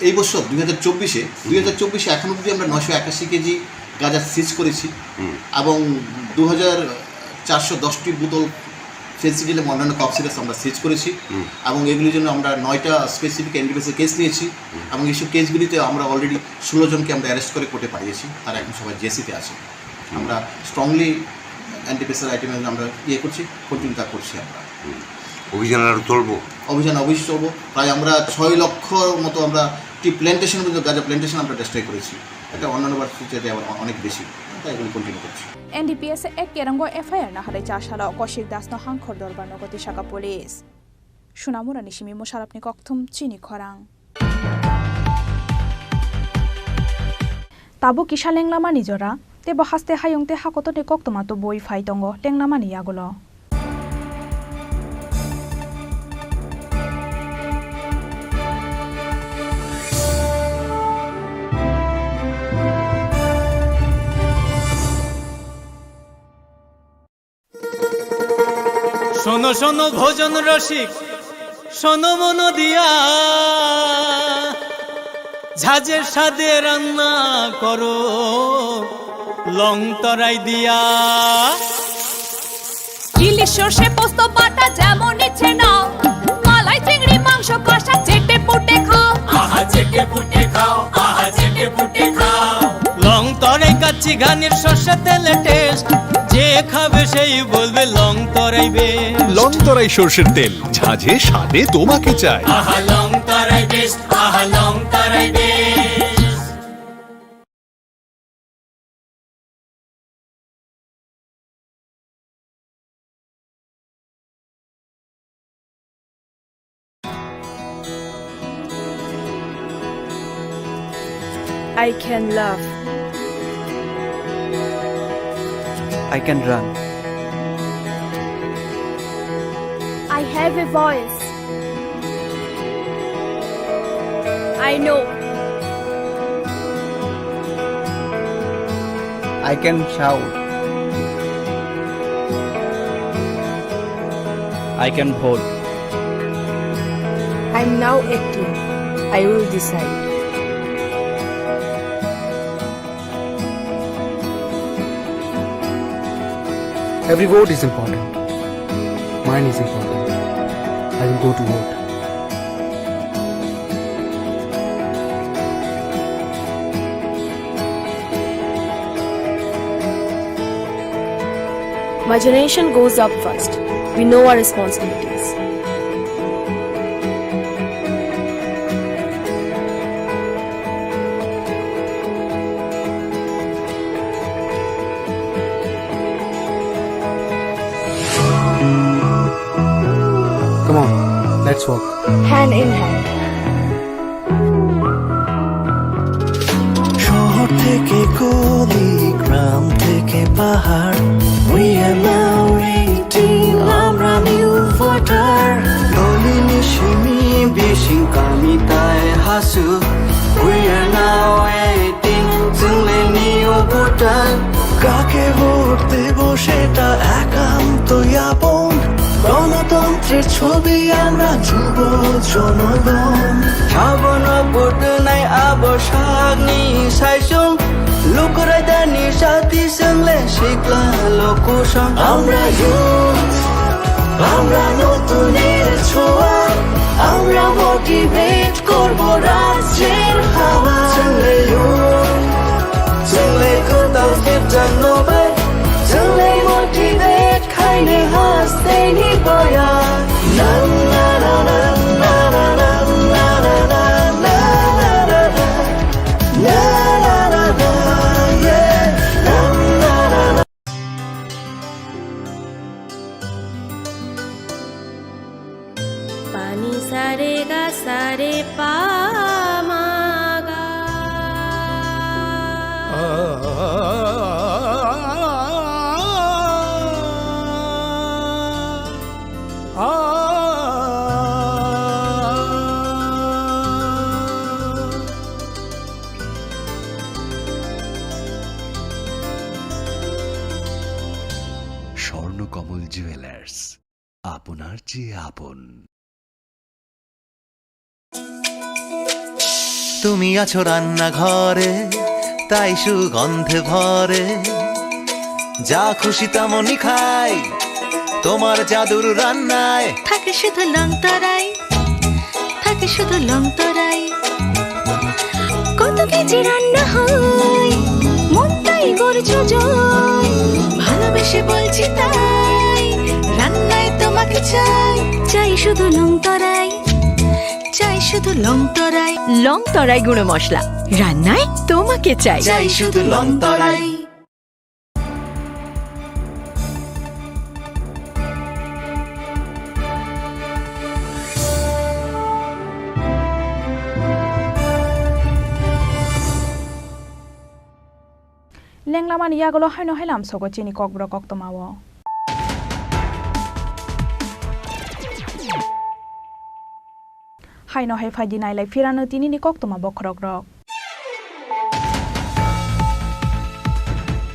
এই বছর দুই হাজার চব্বিশে, দুই হাজার চব্বিশে এখন অবধি আমরা নয়শো একাশি কেজি গাঁজা সিজ করেছি এবং দু হাজার চারশো দশটি বোতল ফেন্সিডিল এবং অন্যান্য কফ সিরাপস আমরা সিজ করেছি। এবং এগুলির জন্য আমরা নয়টা স্পেসিফিক এনডিপিএসে কেস নিয়েছি এবং এইসব কেসগুলিতে আমরা অলরেডি ষোলো জনকে আমরা অ্যারেস্ট করে কোর্টে পাঠিয়েছি। তারা এখন সবাই জেসিতে আছে। আমরা স্ট্রংলি এনডিপিএসের আইটেমে আমরা ইয়ে করছি, কন্টিনিউ তা করছি আমরা। অভিযান আরো চলবো? অভিযান অবশ্যই চলবো। প্রায় আমরা ছয় লক্ষ মতো আমরা টি প্ল্যান্টেশন, গাঁজা প্ল্যান্টেশন আমরা ডিস্ট্রয় করেছি। এটা অন্যান্য বারের চেয়ে আবার অনেক বেশি। তাই এগুলো কন্টিনিউ করছি। এনডিপিএস এক কেরাঙ্গো এফআইআর নাহাrai chasalo Kaushik Dasno hangkhor dorbar nogo tisaka police. Sunamurani simi Musharapni kokthum chini khorang. Tabuk kisa lenglamani jora, tebo haste hayung tei hakotorni koktwma tubui phai tongo lenglamani yagulo. শোনো শোনো ভোজন রসিক, শোনো মন দিয়া, ঝাঁঝের স্বাদে রান্না করো লং তরাই দিয়া। ইলিশ সর্ষে পোস্ত বাটা যেমন ইচ্ছে নাও, মালাই চিংড়ি মাংস কষা চেটে পুটে খাও। আহা চেটে পুটে খাও, আহা চেটে পুটে খাও। লং তরাই কাচ্চি ঘানির সর্ষে তেলে টেস্ট, যে খাবে সেই বলবে লং তরাই বেস্ট। লং তরাই সর্ষের তেল, ঝাঁঝে স্বাদে তোমাকে চাই। আহা লং তরাই বেস্ট, আহা লং তরাই best. I can laugh. I can run. I have a voice. I know. I can shout. I can vote. I'm now acting. I will decide. Every vote is important. Mine is important. I will go to vote. My generation goes up first. We know our responsibilities. Come on, let's walk. Hand in hand. শহর থেকে গলি, গ্রাম থেকে পাহাড়, we are now eighteen, আমরা new voter. গলি নিশিমি বিশিং কামি তাই Hasu, we are now eighteen, চুলে নিউ ভোটার। কাকে ভোট দেব সেটা একান্ত আপন, গণতন্ত্রের ছবি আমরা যুব জনগণ। Habano photo nai abo sakni saisung, lukurai dani sati sengle sikla lokusong. Amra youth, amra notunir choa, amra motivate Korbo rajir hawa. Chwnglai o, chwnglai kwtal sip jang no bai. Chwnglai motivate khaini haste ni boya. Na, na, na, yeah. Pani sare ga sare pa ma ga. Swarnakamal jewellers, আপনার চেয়ে আপন। তুমি আছো রান্নাঘরে, তাই সুগন্ধে ভরে। যা খুশি তেমনই খাই, তোমার জাদুর রান্নায়। থাকে শুধু লং তরাই, থাকে শুধু লং তরাই। কত কেজি রান্না হয়, মনটাই করছো জয়। ভালোবেসে বলছি তাই, রান্নায় তোমাকে চাই। চাই শুধু লং তরাই, চাই শুধু লং তরাই। লং তরাই গুঁড়ো মশলা, রান্নায় তোমাকে চাই। চাই শুধু লং তরাই। Lenglamani yagulo haino hai lamsogo chini kokborok koktwmao. Haino hai phaidi nailai phirano tinini koktwma bokhorokrok.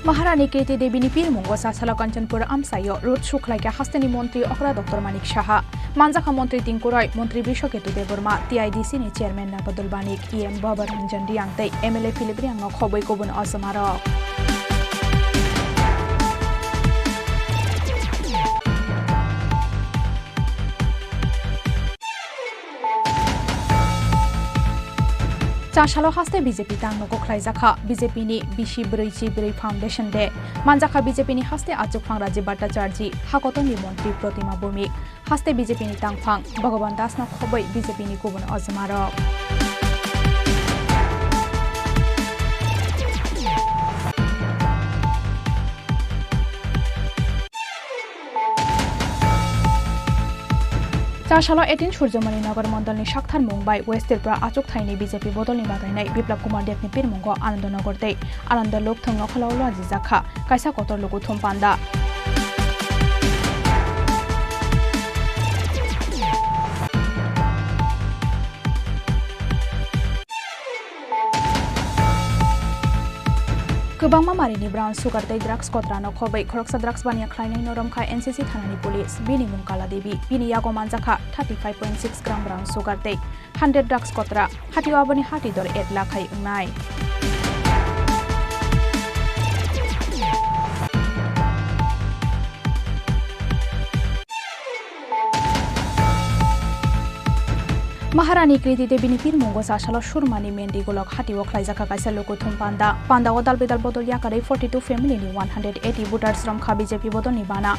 Maharani Kriti Debini pirmungo Chasalo Kanchanpur amchaio rut sukhlaikha hasteni montri okra Doctor Manik Saha. Manjakha montri tingkuroi, montri Brishaketu Debbarma, T I D C ni chairman Nabadul Banik, E M Baba Ranjan Riang tei M L A Philip Riang no khobwi kubun ojomarok. Chasalo haste B J P tangno kokhlaijakha B J P ni bisi brwi chi brwi Foundation Day. Manjakha B J P ni haste achukphang Rajiv Bhattacharjee, hakotorni montri Protima Bhowmik, haste B J P ni tangphang Bhagavan Das no khobwi B J P ni kubun ojomarok. Chasalo eighteen Surjomoni Nagar Mondolni sakthar mung bai West Tripura achuk thaini B J P bodolni bagainai Biplab Kumar Debni pirmungo Anando Nagar tei Anando Lokthong nokholao lajijak kha kaisa kotor luku thum panda. Kwbangma marini brown sugar tei drugs kotrano khobwi khoroksa drugs baniya khlainai no romkha N C C thanani police. Bini mung Kala Devi. Bini yago manjakha thirty five point six gram brown sugar tei hundred drugs kotra. Hatio aboni hati dor ek lakh hai wngnai. Maharani Kriti Debini pirmungo Chasalo Surmani Mendi Golok hatio khlaijakha kaisa luku thum panda. Pandao dalbidal bodol yakarwi forty two family ni one hundred eighty voters romkha B J P bodolni bana.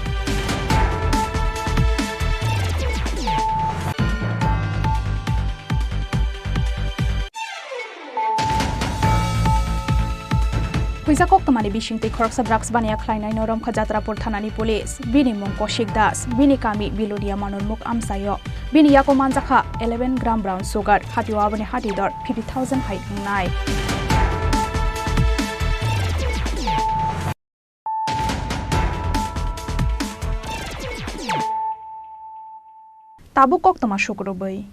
Puisa koktwmani bisingtwi khoroksa drugs baniya khlainaino romkha Jatrapur thanani police. Bini mung Koshik Das, bini kami Bilodia Manurmuk amchaio. Bini yago manjakha eleven gram brown sugar, hatio aboni hati dor fifty thousand hai wngnai. Tabuk koktwma sukrubwi.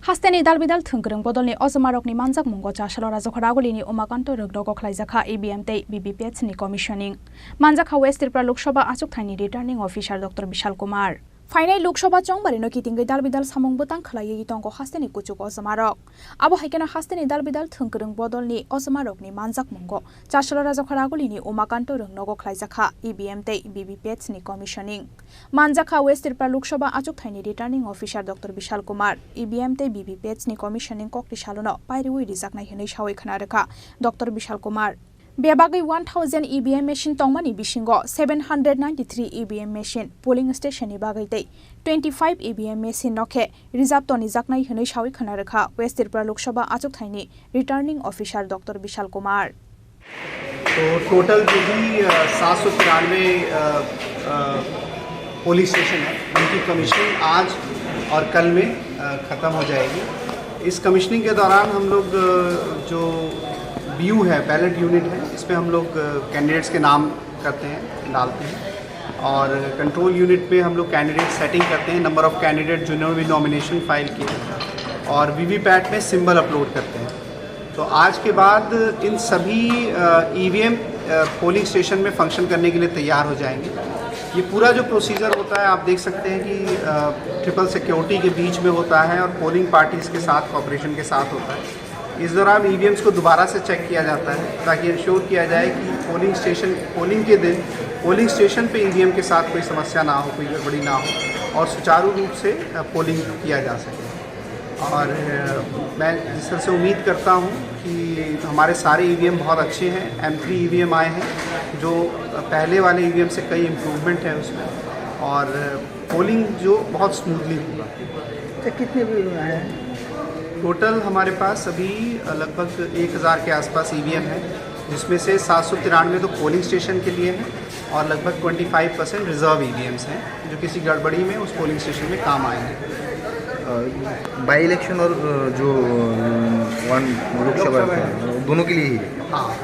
Hasteni dalbidal thwngkwrwng bodolni ojomarokni manjakmungo Chasalo Rajakhor Agulini Umakanto Rwgro kokhlaijakha E V M tei V V P A T ni commissioning. Manjakha West Tripura Lok Sabha achukthani returning officer Doctor Bishal Kumar. Phainai Lok Sabha chongbarino kitingwi dalbidal samung bwtang khwlaiwi tongo hasteni kuchuk ojomarok. Abo hai kheno hasteni dalbidal thwngkwrwng bodolni ojomarokni manjakmungo Chasalo Rajakhara Agulini Umakanto Rwngnogo khlaijakha E V M tei V V P A T ni commissioning. Manjakha West Tripura Lok Sabha achukthaini Returning Officer Doctor Bishal Kumar, E V M tei V V P A T ni commissioning kokni salono pairiwi rijaknai hwnwi sawi khwna rwkha Doctor Bishal Kumar. Bebagwi one thousand E V M machine tongmani bisingo seven hundred ninety-three E V M machine polling station ni bagwi tei twenty-five E V M machine no khe rijab tonijaknai hwnwi sawi khwna rwkha West Tripura Lok Sabha achukthaini Returning Officer Doctor Bishal Kumar. तो टोटल जो भी सात सौ तिरानवे polling station है, उनकी कमीशनिंग आज और कल में अ, खत्म हो जाएगी। इस कमीशनिंग के दौरान हम लोग अ, जो बी यू है, बैलेट यूनिट है, इसमें हम लोग कैंडिडेट्स के नाम करते हैं, डालते हैं। और कंट्रोल यूनिट में हम लोग कैंडिडेट सेटिंग करते हैं, नंबर ऑफ कैंडिडेट जिन्होंने भी नॉमिनेशन फाइल किया, और वीवीपैट में सिंबल अपलोड करते हैं। तो आज के बाद इन सभी ईवीएम पोलिंग स्टेशन में फंक्शन करने के लिए तैयार हो जाएंगे। ये पूरा जो प्रोसीजर होता है, आप देख सकते हैं कि ट्रिपल सिक्योरिटी के बीच में होता है और पोलिंग पार्टीज के साथ, कॉपरेशन के साथ होता है। इस दौरान ईवीएम्स को दोबारा से चेक किया जाता है, ताकि इंश्योर किया जाए कि पोलिंग स्टेशन, पोलिंग के दिन पोलिंग स्टेशन पे ईवीएम के साथ कोई समस्या ना हो, कोई गड़बड़ी ना हो और सुचारू रूप से पोलिंग किया जा सके। और अ, मैं इस तरह से उम्मीद करता हूँ कि हमारे सारे ईवीएम बहुत अच्छे हैं। एम थ्री ईवीएम आए हैं, जो पहले वाले ईवीएम से कई इम्प्रूवमेंट है उसमें, और पोलिंग जो बहुत स्मूथली होगा। तो कितने भी आए हैं? टोटल हमारे पास अभी लगभग एक हज़ार के आसपास ईवीएम है, जिसमें से सात सौ तिरानवे तो पोलिंग स्टेशन के लिए हैं और लगभग twenty five percent reserve EVMs हैं, जो किसी गड़बड़ी में उस पोलिंग स्टेशन में काम आएंगे। बाई इलेक्शन और अ, जो वन लोकसभा, दोनों के लिए ही है। हाँ,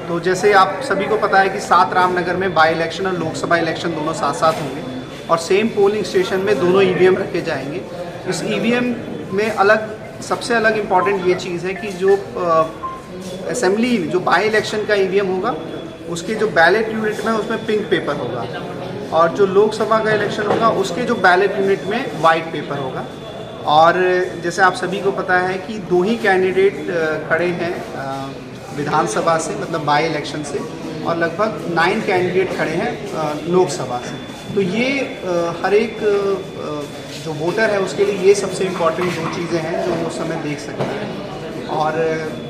तो जैसे आप सभी को पता है कि सात रामनगर में बाई इलेक्शन और लोकसभा इलेक्शन दोनों साथ साथ होंगे और सेम पोलिंग स्टेशन में दोनों ईवीएम रखे जाएंगे। इस ईवीएम में अलग, सबसे अलग इम्पॉर्टेंट ये चीज़ है कि जो असेंबली, जो बाई इलेक्शन का ईवीएम होगा, उसके जो बैलेट यूनिट में, उसमें पिंक पेपर होगा, और जो लोकसभा का इलेक्शन होगा, उसके जो बैलेट यूनिट में वाइट पेपर होगा। और जैसे आप सभी को पता है कि दो ही कैंडिडेट खड़े हैं विधानसभा से, मतलब बाई इलेक्शन से, और लगभग नाइन कैंडिडेट खड़े हैं लोकसभा से। तो ये हर एक जो वोटर है, उसके लिए ये सबसे इम्पॉर्टेंट दो चीज़ें हैं जो वो उस समय देख सकता है। और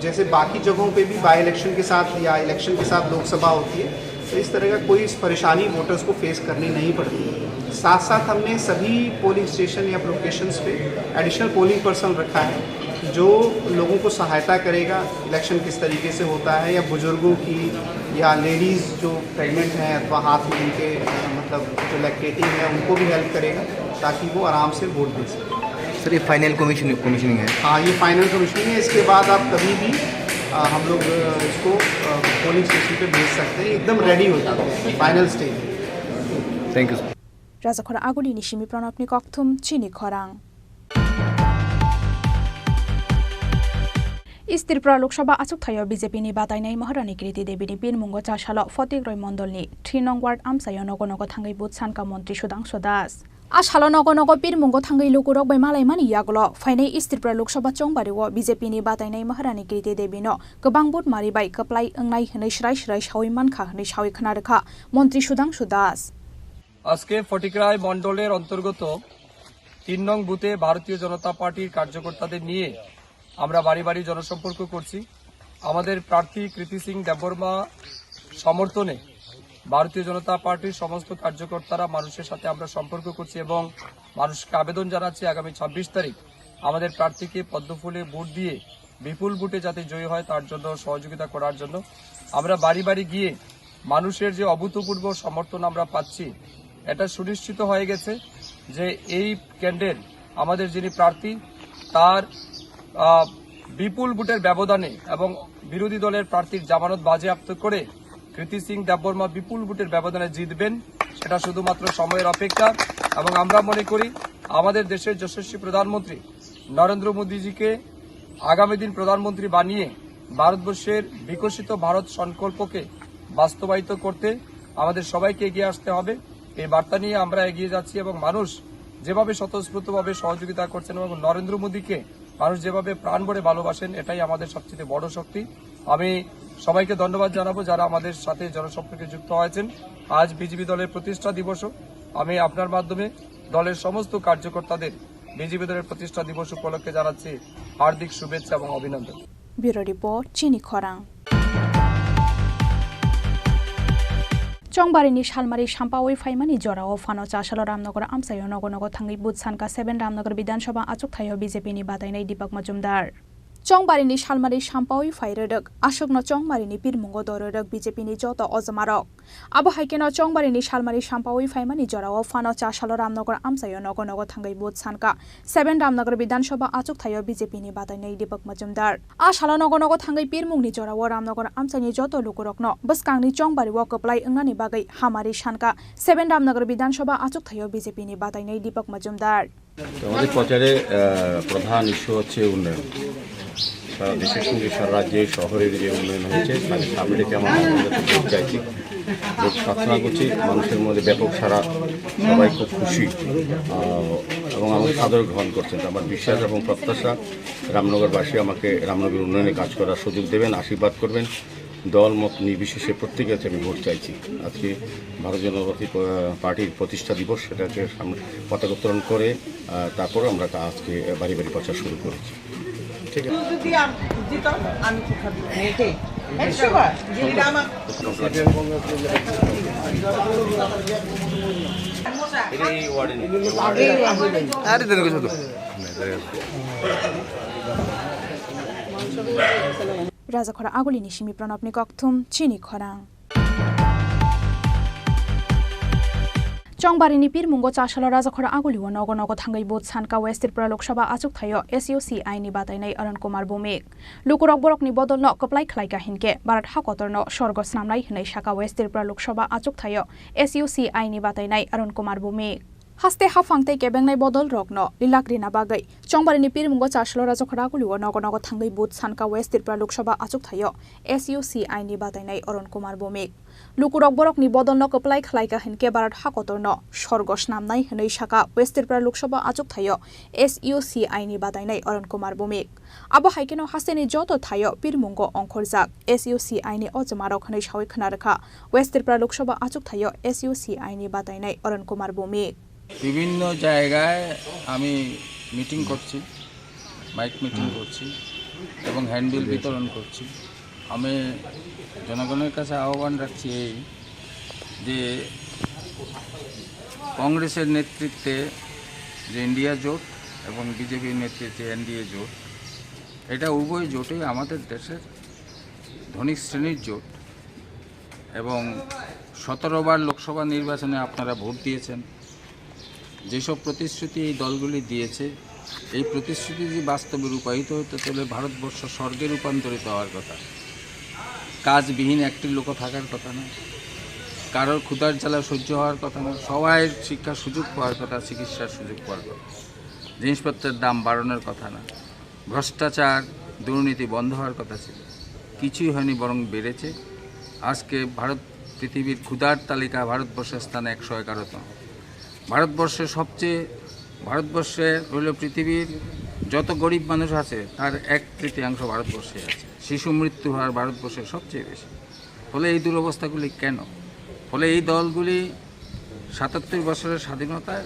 जैसे बाकी जगहों पे भी बाई इलेक्शन के साथ या इलेक्शन के साथ लोकसभा होती है, तो इस तरह का कोई परेशानी वोटर्स को फेस करनी नहीं पड़ती। साथ साथ हमने सभी पोलिंग स्टेशन या लोकेशंस पे एडिशनल पोलिंग पर्सन रखा है, जो लोगों को सहायता करेगा, इलेक्शन किस तरीके से होता है, या बुजुर्गों की या लेडीज़ जो प्रेग्नेंट हैं अथवा हाथ में उनके मतलब जो लैक्टेटिंग है, उनको भी हेल्प करेगा, ताकि वो आराम से वोट दे सकें। सर, ये फाइनल कमीशन कमीशनिंग है? हाँ, ये फाइनल कमीशनिंग है। इसके बाद आप कभी भी हम लोग इसको पोलिंग स्टेशन पे भेज सकते हैं। एकदम रेडी हो जाते हैं, final stage. Thank you, sir. Rajakhora Agulini simi Pranabni kokthum chini khorang. East Tripura Lok Sabha achukthai-o B J P ni batainai Maharani Kriti Devi ni birmungo Chasalo Photikroi Mondol ni three nong ward amchai-o nogo nogo thangwi vote sanka Montri Sudhangshu Das. A salo nogo nogo birmungo thangwi lukurok bai malaimani yagulo phainai East Tripura Lok Sabha chongbario B J P ni batainai Maharani Kriti Devi no kwbang vote mari bai kwplai wngnai hwnwi swrai swrai sawi mankha hwnwi sawi khna rwkha Montri Sudhangshu Das. আজকে ফটিকরায় মণ্ডলের অন্তর্গত তিন নং বুথে ভারতীয় জনতা পার্টির কার্যকর্তাদের নিয়ে আমরা বাড়ি বাড়ি জনসম্পর্ক করছি। আমাদের প্রার্থী কৃতি সিং দেববর্মা সমর্থনে ভারতীয় জনতা পার্টির সমস্ত কার্যকর্তারা মানুষের সাথে আমরা সম্পর্ক করছি এবং মানুষকে আবেদন জানাচ্ছি আগামী ছাব্বিশ তারিখ আমাদের প্রার্থীকে পদ্মফুলে ভোট দিয়ে বিপুল ভোটে যাতে জয়ী হয় তার জন্য সহযোগিতা করার জন্য। আমরা বাড়ি বাড়ি গিয়ে মানুষের যে অভূতপূর্ব সমর্থন আমরা পাচ্ছি, এটা সুনিশ্চিত হয়ে গেছে যে এই ক্যান্ডিডেট, আমাদের যিনি প্রার্থী, তার আহ, বিপুল ভোটের ব্যবধানে এবং বিরোধী দলের প্রার্থীর জামানত বাজেয়াপ্ত করে কৃতি সিং দেববর্মা বিপুল ভোটের ব্যবধানে জিতবেন, সেটা শুধুমাত্র সময়ের অপেক্ষা। এবং আমরা মনে করি আমাদের দেশের যশস্বী প্রধানমন্ত্রী নরেন্দ্র মোদীজিকে আগামী দিন প্রধানমন্ত্রী বানিয়ে ভারতবর্ষের বিকশিত ভারত সংকল্পকে বাস্তবায়িত করতে আমাদের সবাইকে এগিয়ে আসতে হবে। এই বার্তা নিয়ে আমরা এগিয়ে যাচ্ছি এবং মানুষ যেভাবে স্বতঃস্ফূর্তভাবে সহযোগিতা করছেন এবং নরেন্দ্র মোদীকে মানুষ যেভাবে প্রাণ ভরে ভালোবাসেন, এটাই আমাদের সবচেয়ে বড় শক্তি। আমি সবাইকে ধন্যবাদ জানাবো যারা আমাদের সাথে জনসম্পর্কে যুক্ত হয়েছেন। আজ বিজেপি দলের প্রতিষ্ঠা দিবসও। আমি আপনার মাধ্যমে দলের সমস্ত কার্যকর্তাদের বিজেপি দলের প্রতিষ্ঠা দিবস উপলক্ষে জানাচ্ছি হার্দিক শুভেচ্ছা এবং অভিনন্দন। Bureau Report, Chini Khorang. Chongbarini salmari sampaui phaimani jorao phano chasalo Ramnagar amchaio nogo nogo thangwi vote sanka seven Ramnagar Bidhan Sabha achukthai o B J P ni batainai Deepak Majumdar. Chongbarini salmari sampaui phai rwrwk, aswkno Chongbarini pirmungo do rwrwk B J P ni joto ojomarok. Abo hai kheno Chongbarini salmari sampaui phaimani jorao phano chasalo Ramnagar amchaio nogo nogo thangwi vote sanka seven Ramnagar Bidhan Sabha achukthai o B J P ni batainai Deepak Majumdar. A salo nogo nogo thangwi pirmungni jorao Ramnagar amchaini joto lukurokno bwskangni chongbario kwplai wngnani bagwi hamari sanka seven Ramnagar Bidhan Sabha achukthai o B J P ni batainai Deepak Majumdar. তো আমাদের প্রচারে, আহ, প্রধান ইস্যু হচ্ছে উন্নয়ন। সারা দেশের সঙ্গে সারা রাজ্যে শহরের যে উন্নয়ন হয়েছে, তার সামনে রেখে আমরা আপনাদের কাছে ভোট চাইছি। ভোট প্রার্থনা করছি, মানুষের মধ্যে ব্যাপক সাড়া, সবাই খুব খুশি, আহ, এবং আমাকে সাদরে গ্রহণ করছেন। তো আমার বিশ্বাস এবং প্রত্যাশা, রামনগরবাসী আমাকে রামনগর উন্নয়নে কাজ করার সুযোগ দেবেন, আশীর্বাদ করবেন। দল মত নির্বিশেষে প্রত্যেকের কাছে আমি ভোট চাইছি। আজকে ভারতীয় জনতা পার্টি প-, পার্টির প্রতিষ্ঠা দিবস, সেটাকে সামনে পতাকা উত্তোলন করে, আহ, তারপরে আমরা কা-, আজকে বাড়ি বাড়ি প্রচার শুরু করেছি। ঠিক আছে। যদি আম-, দিত, আমি কি খাবো? এটাই। একশো বার। যদি আমার এটা এই ওয়ার্ডে নেই। আরে, দেন কিছু তো। Rajakhor Agulini simi Pranabni kokthum, Chini Khorang. Chongbarini pirmungo chasalo Rajakhor Agulio nogo nogo thangwi vote sanka West Tripura Lok Sabha achukthai o S U C I ni batainai Arun Kumar Bhowmik. Lukurok borokni bodolno kwplai khlaika hinkhe Bharat hakotorno sorgo snamnai hwnwi saka West Tripura Lok Sabha achukthai o S U C I ni batainai Arun Kumar Bhowmik. Haste haphang tei kebengnai bodolrokno lilak rina bagwi Chongbarini pirmungo chasalo Rajakhor Agulio nogo nogo thangwi vote sanka West Tripura Lok Sabha achukthai o S U C I ni batainai Arun Kumar Bhowmik. Lukurok borokni bodolno kwplai khlaika hinkhe Bharat hakotorno sorgo snamnai hwnwi saka West Tripura Lok Sabha achukthai o S U C I ni batainai Arun Kumar Bhowmik. Abo hai kheno hasteni joto thaio pirmungo ongkhorjak S U C I ni ojomarok hwnwi sawi khna rwkha West Tripura Lok Sabha achukthai o S U C I ni batainai Arun Kumar Bhowmik. বিভিন্ন জায়গায় আমি মিটিং করছি, mic meeting করছি এবং হ্যান্ডবিল বিতরণ করছি। আমি জনগণের কাছে আহ্বান রাখছি এই যে কংগ্রেসের নেতৃত্বে যে ইন্ডিয়া জোট এবং বিজেপির নেতৃত্বে এনডিএ জোট, এটা উভয় জোটই আমাদের দেশের ধনিক শ্রেণীর জোট এবং সতেরো বার লোকসভা নির্বাচনে আপনারা ভোট দিয়েছেন। যেসব প্রতিশ্রুতি এই দলগুলি দিয়েছে, এই প্রতিশ্রুতি যদি বাস্তবে রূপায়িত হতো, তাহলে ভারতবর্ষ স্বর্গে রূপান্তরিত হওয়ার কথা। কাজবিহীন একটি লোকও থাকার কথা না, কারোর ক্ষুধার জ্বালা সহ্য হওয়ার কথা না, সবাই শিক্ষার সুযোগ পাওয়ার কথা, চিকিৎসার সুযোগ পাওয়ার কথা, জিনিসপত্রের দাম বাড়ানোর কথা না, ভ্রষ্টাচার, দুর্নীতি বন্ধ হওয়ার কথা ছিল, কিছুই হয়নি, বরং বেড়েছে। আজকে ভারত পৃথিবীর ক্ষুধার তালিকা ভারতবর্ষের স্থান একশো এগারোতম। ভারতবর্ষে সবচেয়ে, ভারতবর্ষে হলো পৃথিবীর যত গরিব মানুষ আছে, তার এক তৃতীয়াংশ ভারতবর্ষে আছে। শিশু মৃত্যু হার ভারতবর্ষে সবচেয়ে বেশি। ফলে এই দুরবস্থাগুলি কেন? ফলে এই দলগুলি সাতাত্তর বছরের স্বাধীনতায়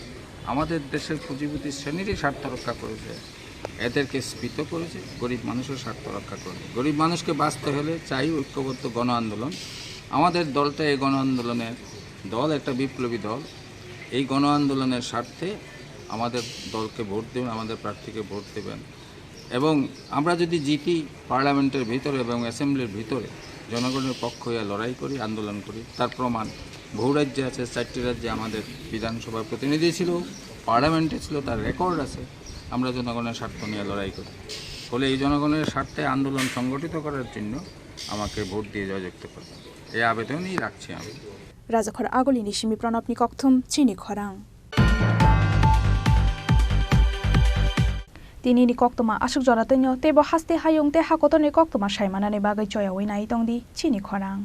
আমাদের দেশের পুঁজিপতি শ্রেণীরই স্বার্থ রক্ষা করেছে, এদেরকে স্ফীত করেছে, গরিব মানুষের স্বার্থ রক্ষা করেছে। গরিব মানুষকে বাঁচতে হলে চাই ঐক্যবদ্ধ গণ আন্দোলন। আমাদের দলটা এই গণ আন্দোলনের দল, একটা বিপ্লবী দল। এই গণ আন্দোলনের স্বার্থে আমাদের দলকে ভোট দেবেন, আমাদের প্রার্থীকে ভোট দেবেন। এবং আমরা যদি জিতি পার্লামেন্টের ভিতরে এবং অ্যাসেম্বলির ভিতরে জনগণের পক্ষ হয়ে লড়াই করি, আন্দোলন করি, তার প্রমাণ বহু রাজ্যে আছে। চারটি রাজ্যে আমাদের বিধানসভার প্রতিনিধি ছিল, পার্লামেন্টে ছিল, তার রেকর্ড আছে। আমরা জনগণের স্বার্থ নিয়ে লড়াই করি। ফলে এই জনগণের স্বার্থে আন্দোলন সংগঠিত করার জন্য আমাকে ভোট দিয়ে জয়যুক্ত করবেন, এই আবেদনই রাখছি আমি। Rajakhor Agulini simi Pranabni kokthum, Chini Khorang. Tinini koktwma aswk jora twino, teibo haste hayung tei hakotorni koktwma saimanani bagwi choyaui nai tongdi Chini Khorang.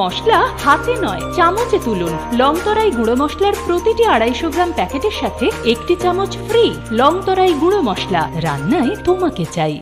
মশলা হাতে নয়, চামচে তুলুন। লংতরাই গুঁড়ো মশলার প্রতিটি আড়াইশো গ্রাম প্যাকেটের সাথে একটি চামচ ফ্রি। লংতরাই গুঁড়ো মশলা, রান্নায় তোমাকে চাই।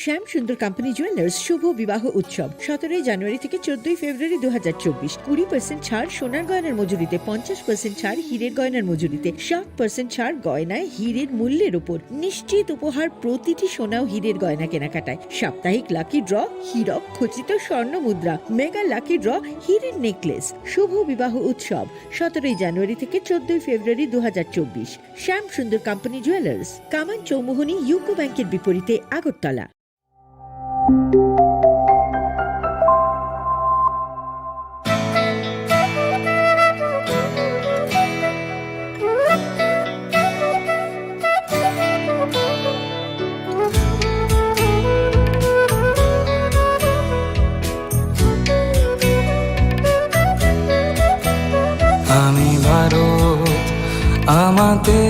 শ্যাম সুন্দর কোম্পানি জুয়েলার্স শুভ বিবাহ উৎসব সতেরোই জানুয়ারি থেকে চোদ্দই ফেব্রুয়ারি দু হাজার চব্বিশ। কুড়ি পার্সেন্ট ছাড় সোনার গয়নার মজুরিতে, পঞ্চাশ পার্সেন্ট ছাড় হীরের গয়নার মজুরিতে, সাত পার্সেন্ট ছাড় গয়নায় হীরের মূল্যের উপর। নিশ্চিত উপহার প্রতিটি সোনা ও হীরের গয়না কেনাকাটায়। সাপ্তাহিক লাকি ড্র, হীরক খচিত স্বর্ণ মুদ্রা, মেগা লাকি ড্র, হীরের নেকলেস। শুভ বিবাহ উৎসব সতেরোই জানুয়ারি থেকে চোদ্দই ফেব্রুয়ারি দু হাজার চব্বিশ। শ্যাম সুন্দর কোম্পানি জুয়েলার্স, কামান চৌমুহনী ইউকো ব্যাংকের বিপরীতে, আগরতলা। আমি ভারত, আমাতে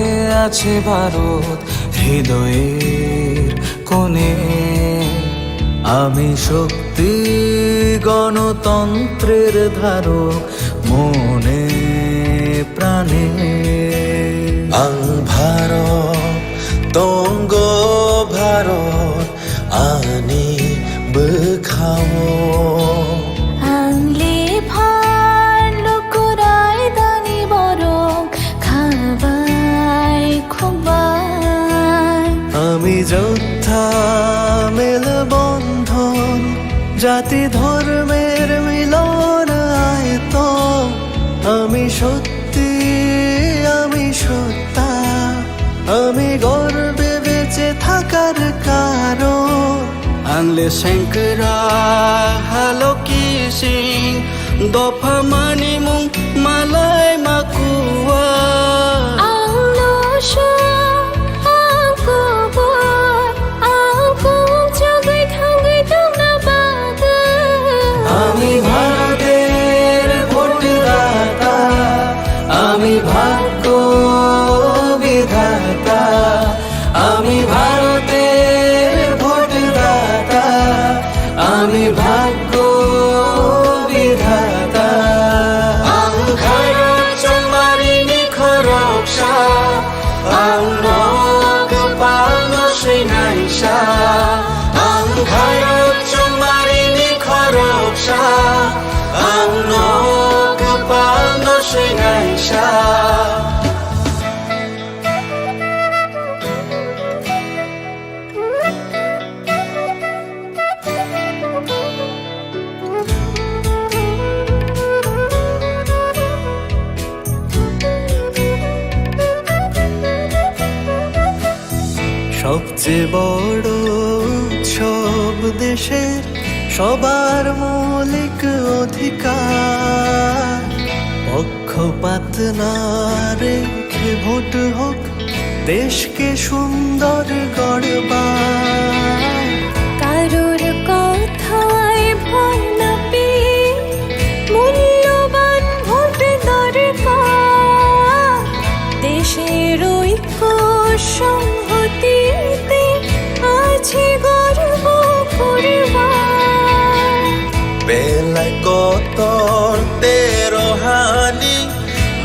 আছে ভারত, হৃদয়ের কোণে। আমি শক্তি, গণতন্ত্রের ধারক, মনে প্রাণে। Ang Bharat, tongo Bharat, ani bwkhao. Ang le phan lukurai dani borok khabai khukbai. আমি যোদ্ধা মেলবন্ধন, জাতি ধর্মের মিলন আয়তন। আমি সত্যি, আমি সত্তা, আমি গর্বে বেঁচে থাকার কারণ। Ang le sengkra haloki sing, dopha mani mung malai makua. Ang no sha, ang kubur, ang kung chagui thangui tongna bagwi. আমি ভারতের ভোটদাতা, আমি ভাগ্য বিধাতা, আমি ভারতের ভোটদাতা, আমি ভাগ্য বিধাতা। Ang khairok chongmarini khoroksa, ang no kwpalno swinaisa. Ang khairok chongmarini khoroksa, ang no kwpalno swinaisa. সবচেয়ে বড় উৎসব দেশের সবার মৌলিক অধিকার। পক্ষপাত না রেখে ভোট হোক দেশকে সুন্দর গড়বার। কারোর কথায় ভয় না পেয়ে মূল্যবান ভোট দরকার। দেশের ঐক্য সংহতিতে আছে গর্ব করবার। Belai kotor tero hani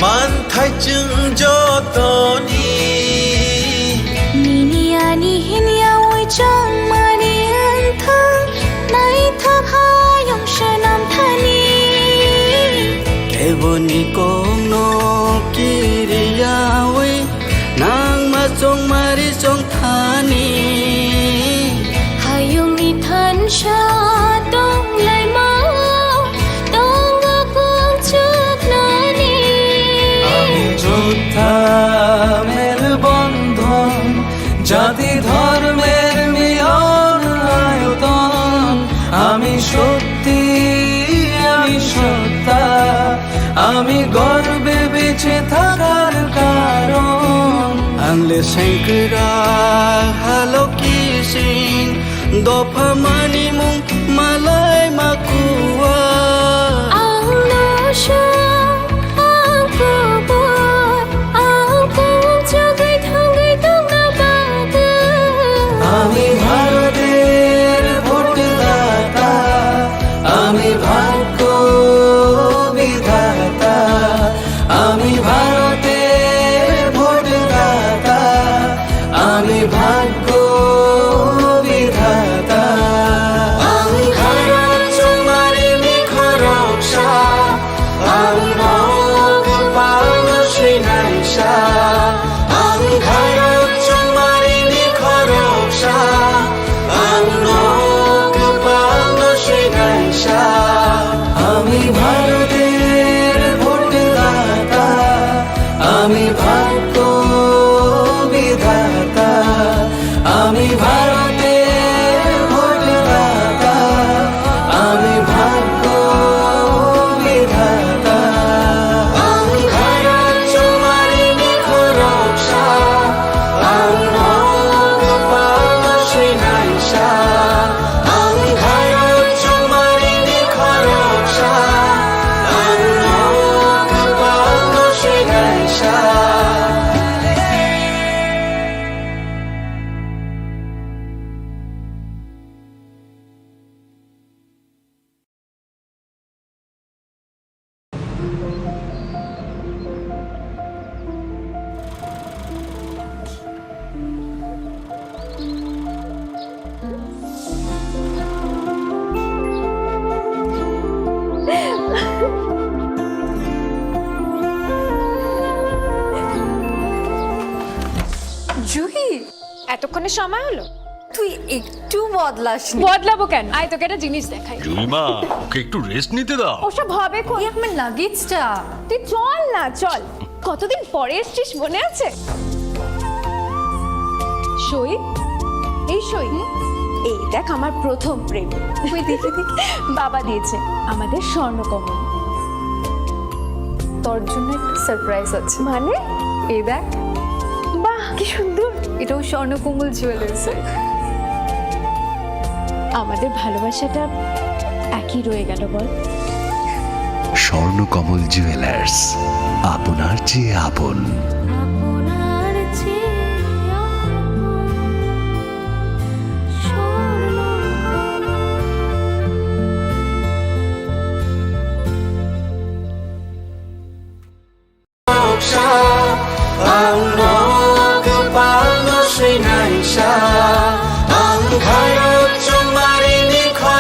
manthai chwng jotoni. Nini ani hinya oi chongmani wngthang, naithok hayung swnam thani. Keboni kokno kiriyawi nangma chongmari chongthani. Hayungni thansa tonglaima tongo kung chuknani. আমি যোদ্ধা মেলবন্ধন, জাতি ধর্মের মিলন আয়তন। আমি সত্যি, আমি সত্তা, আমি গর্বে বেঁচে থাকার কারণ। Ang le sengkra haloki sing, dopha mani mung malai makua. Ang no sha, ang kubur, ang kung chagui thangui tongna bagwi. আমি ভারতের ভোটদাতা, আমি ভাগ্য এতক্ষণে সময় হলো? তুই একটু বদলাসনি। বদলাবো কেন? আয়, তোকে একটা জিনিস দেখাই। জুইমা, ওকে একটু রেস্ট নিতে দাও। ওসব হবে কই? এই আমার লাগেজটা। তুই চল না, চল। কতদিন পরে এসছিস, মনে আছে? সই, এই সই। এই দেখ, আমার প্রথম প্রেম। ওই দেখি, দেখি। বাবা দিয়েছে আমাদের স্বর্ণকমল। তোর জন্য একটা সারপ্রাইজ আছে। মানে? এই দেখ। বাহ, কি সুন্দর। এটাও স্বর্ণকমল জুয়েলার্স। আমাদের ভালোবাসাটা একই রয়ে গেল, বল? স্বর্ণকমল জুয়েলার্স, আপনার চেয়ে আপন।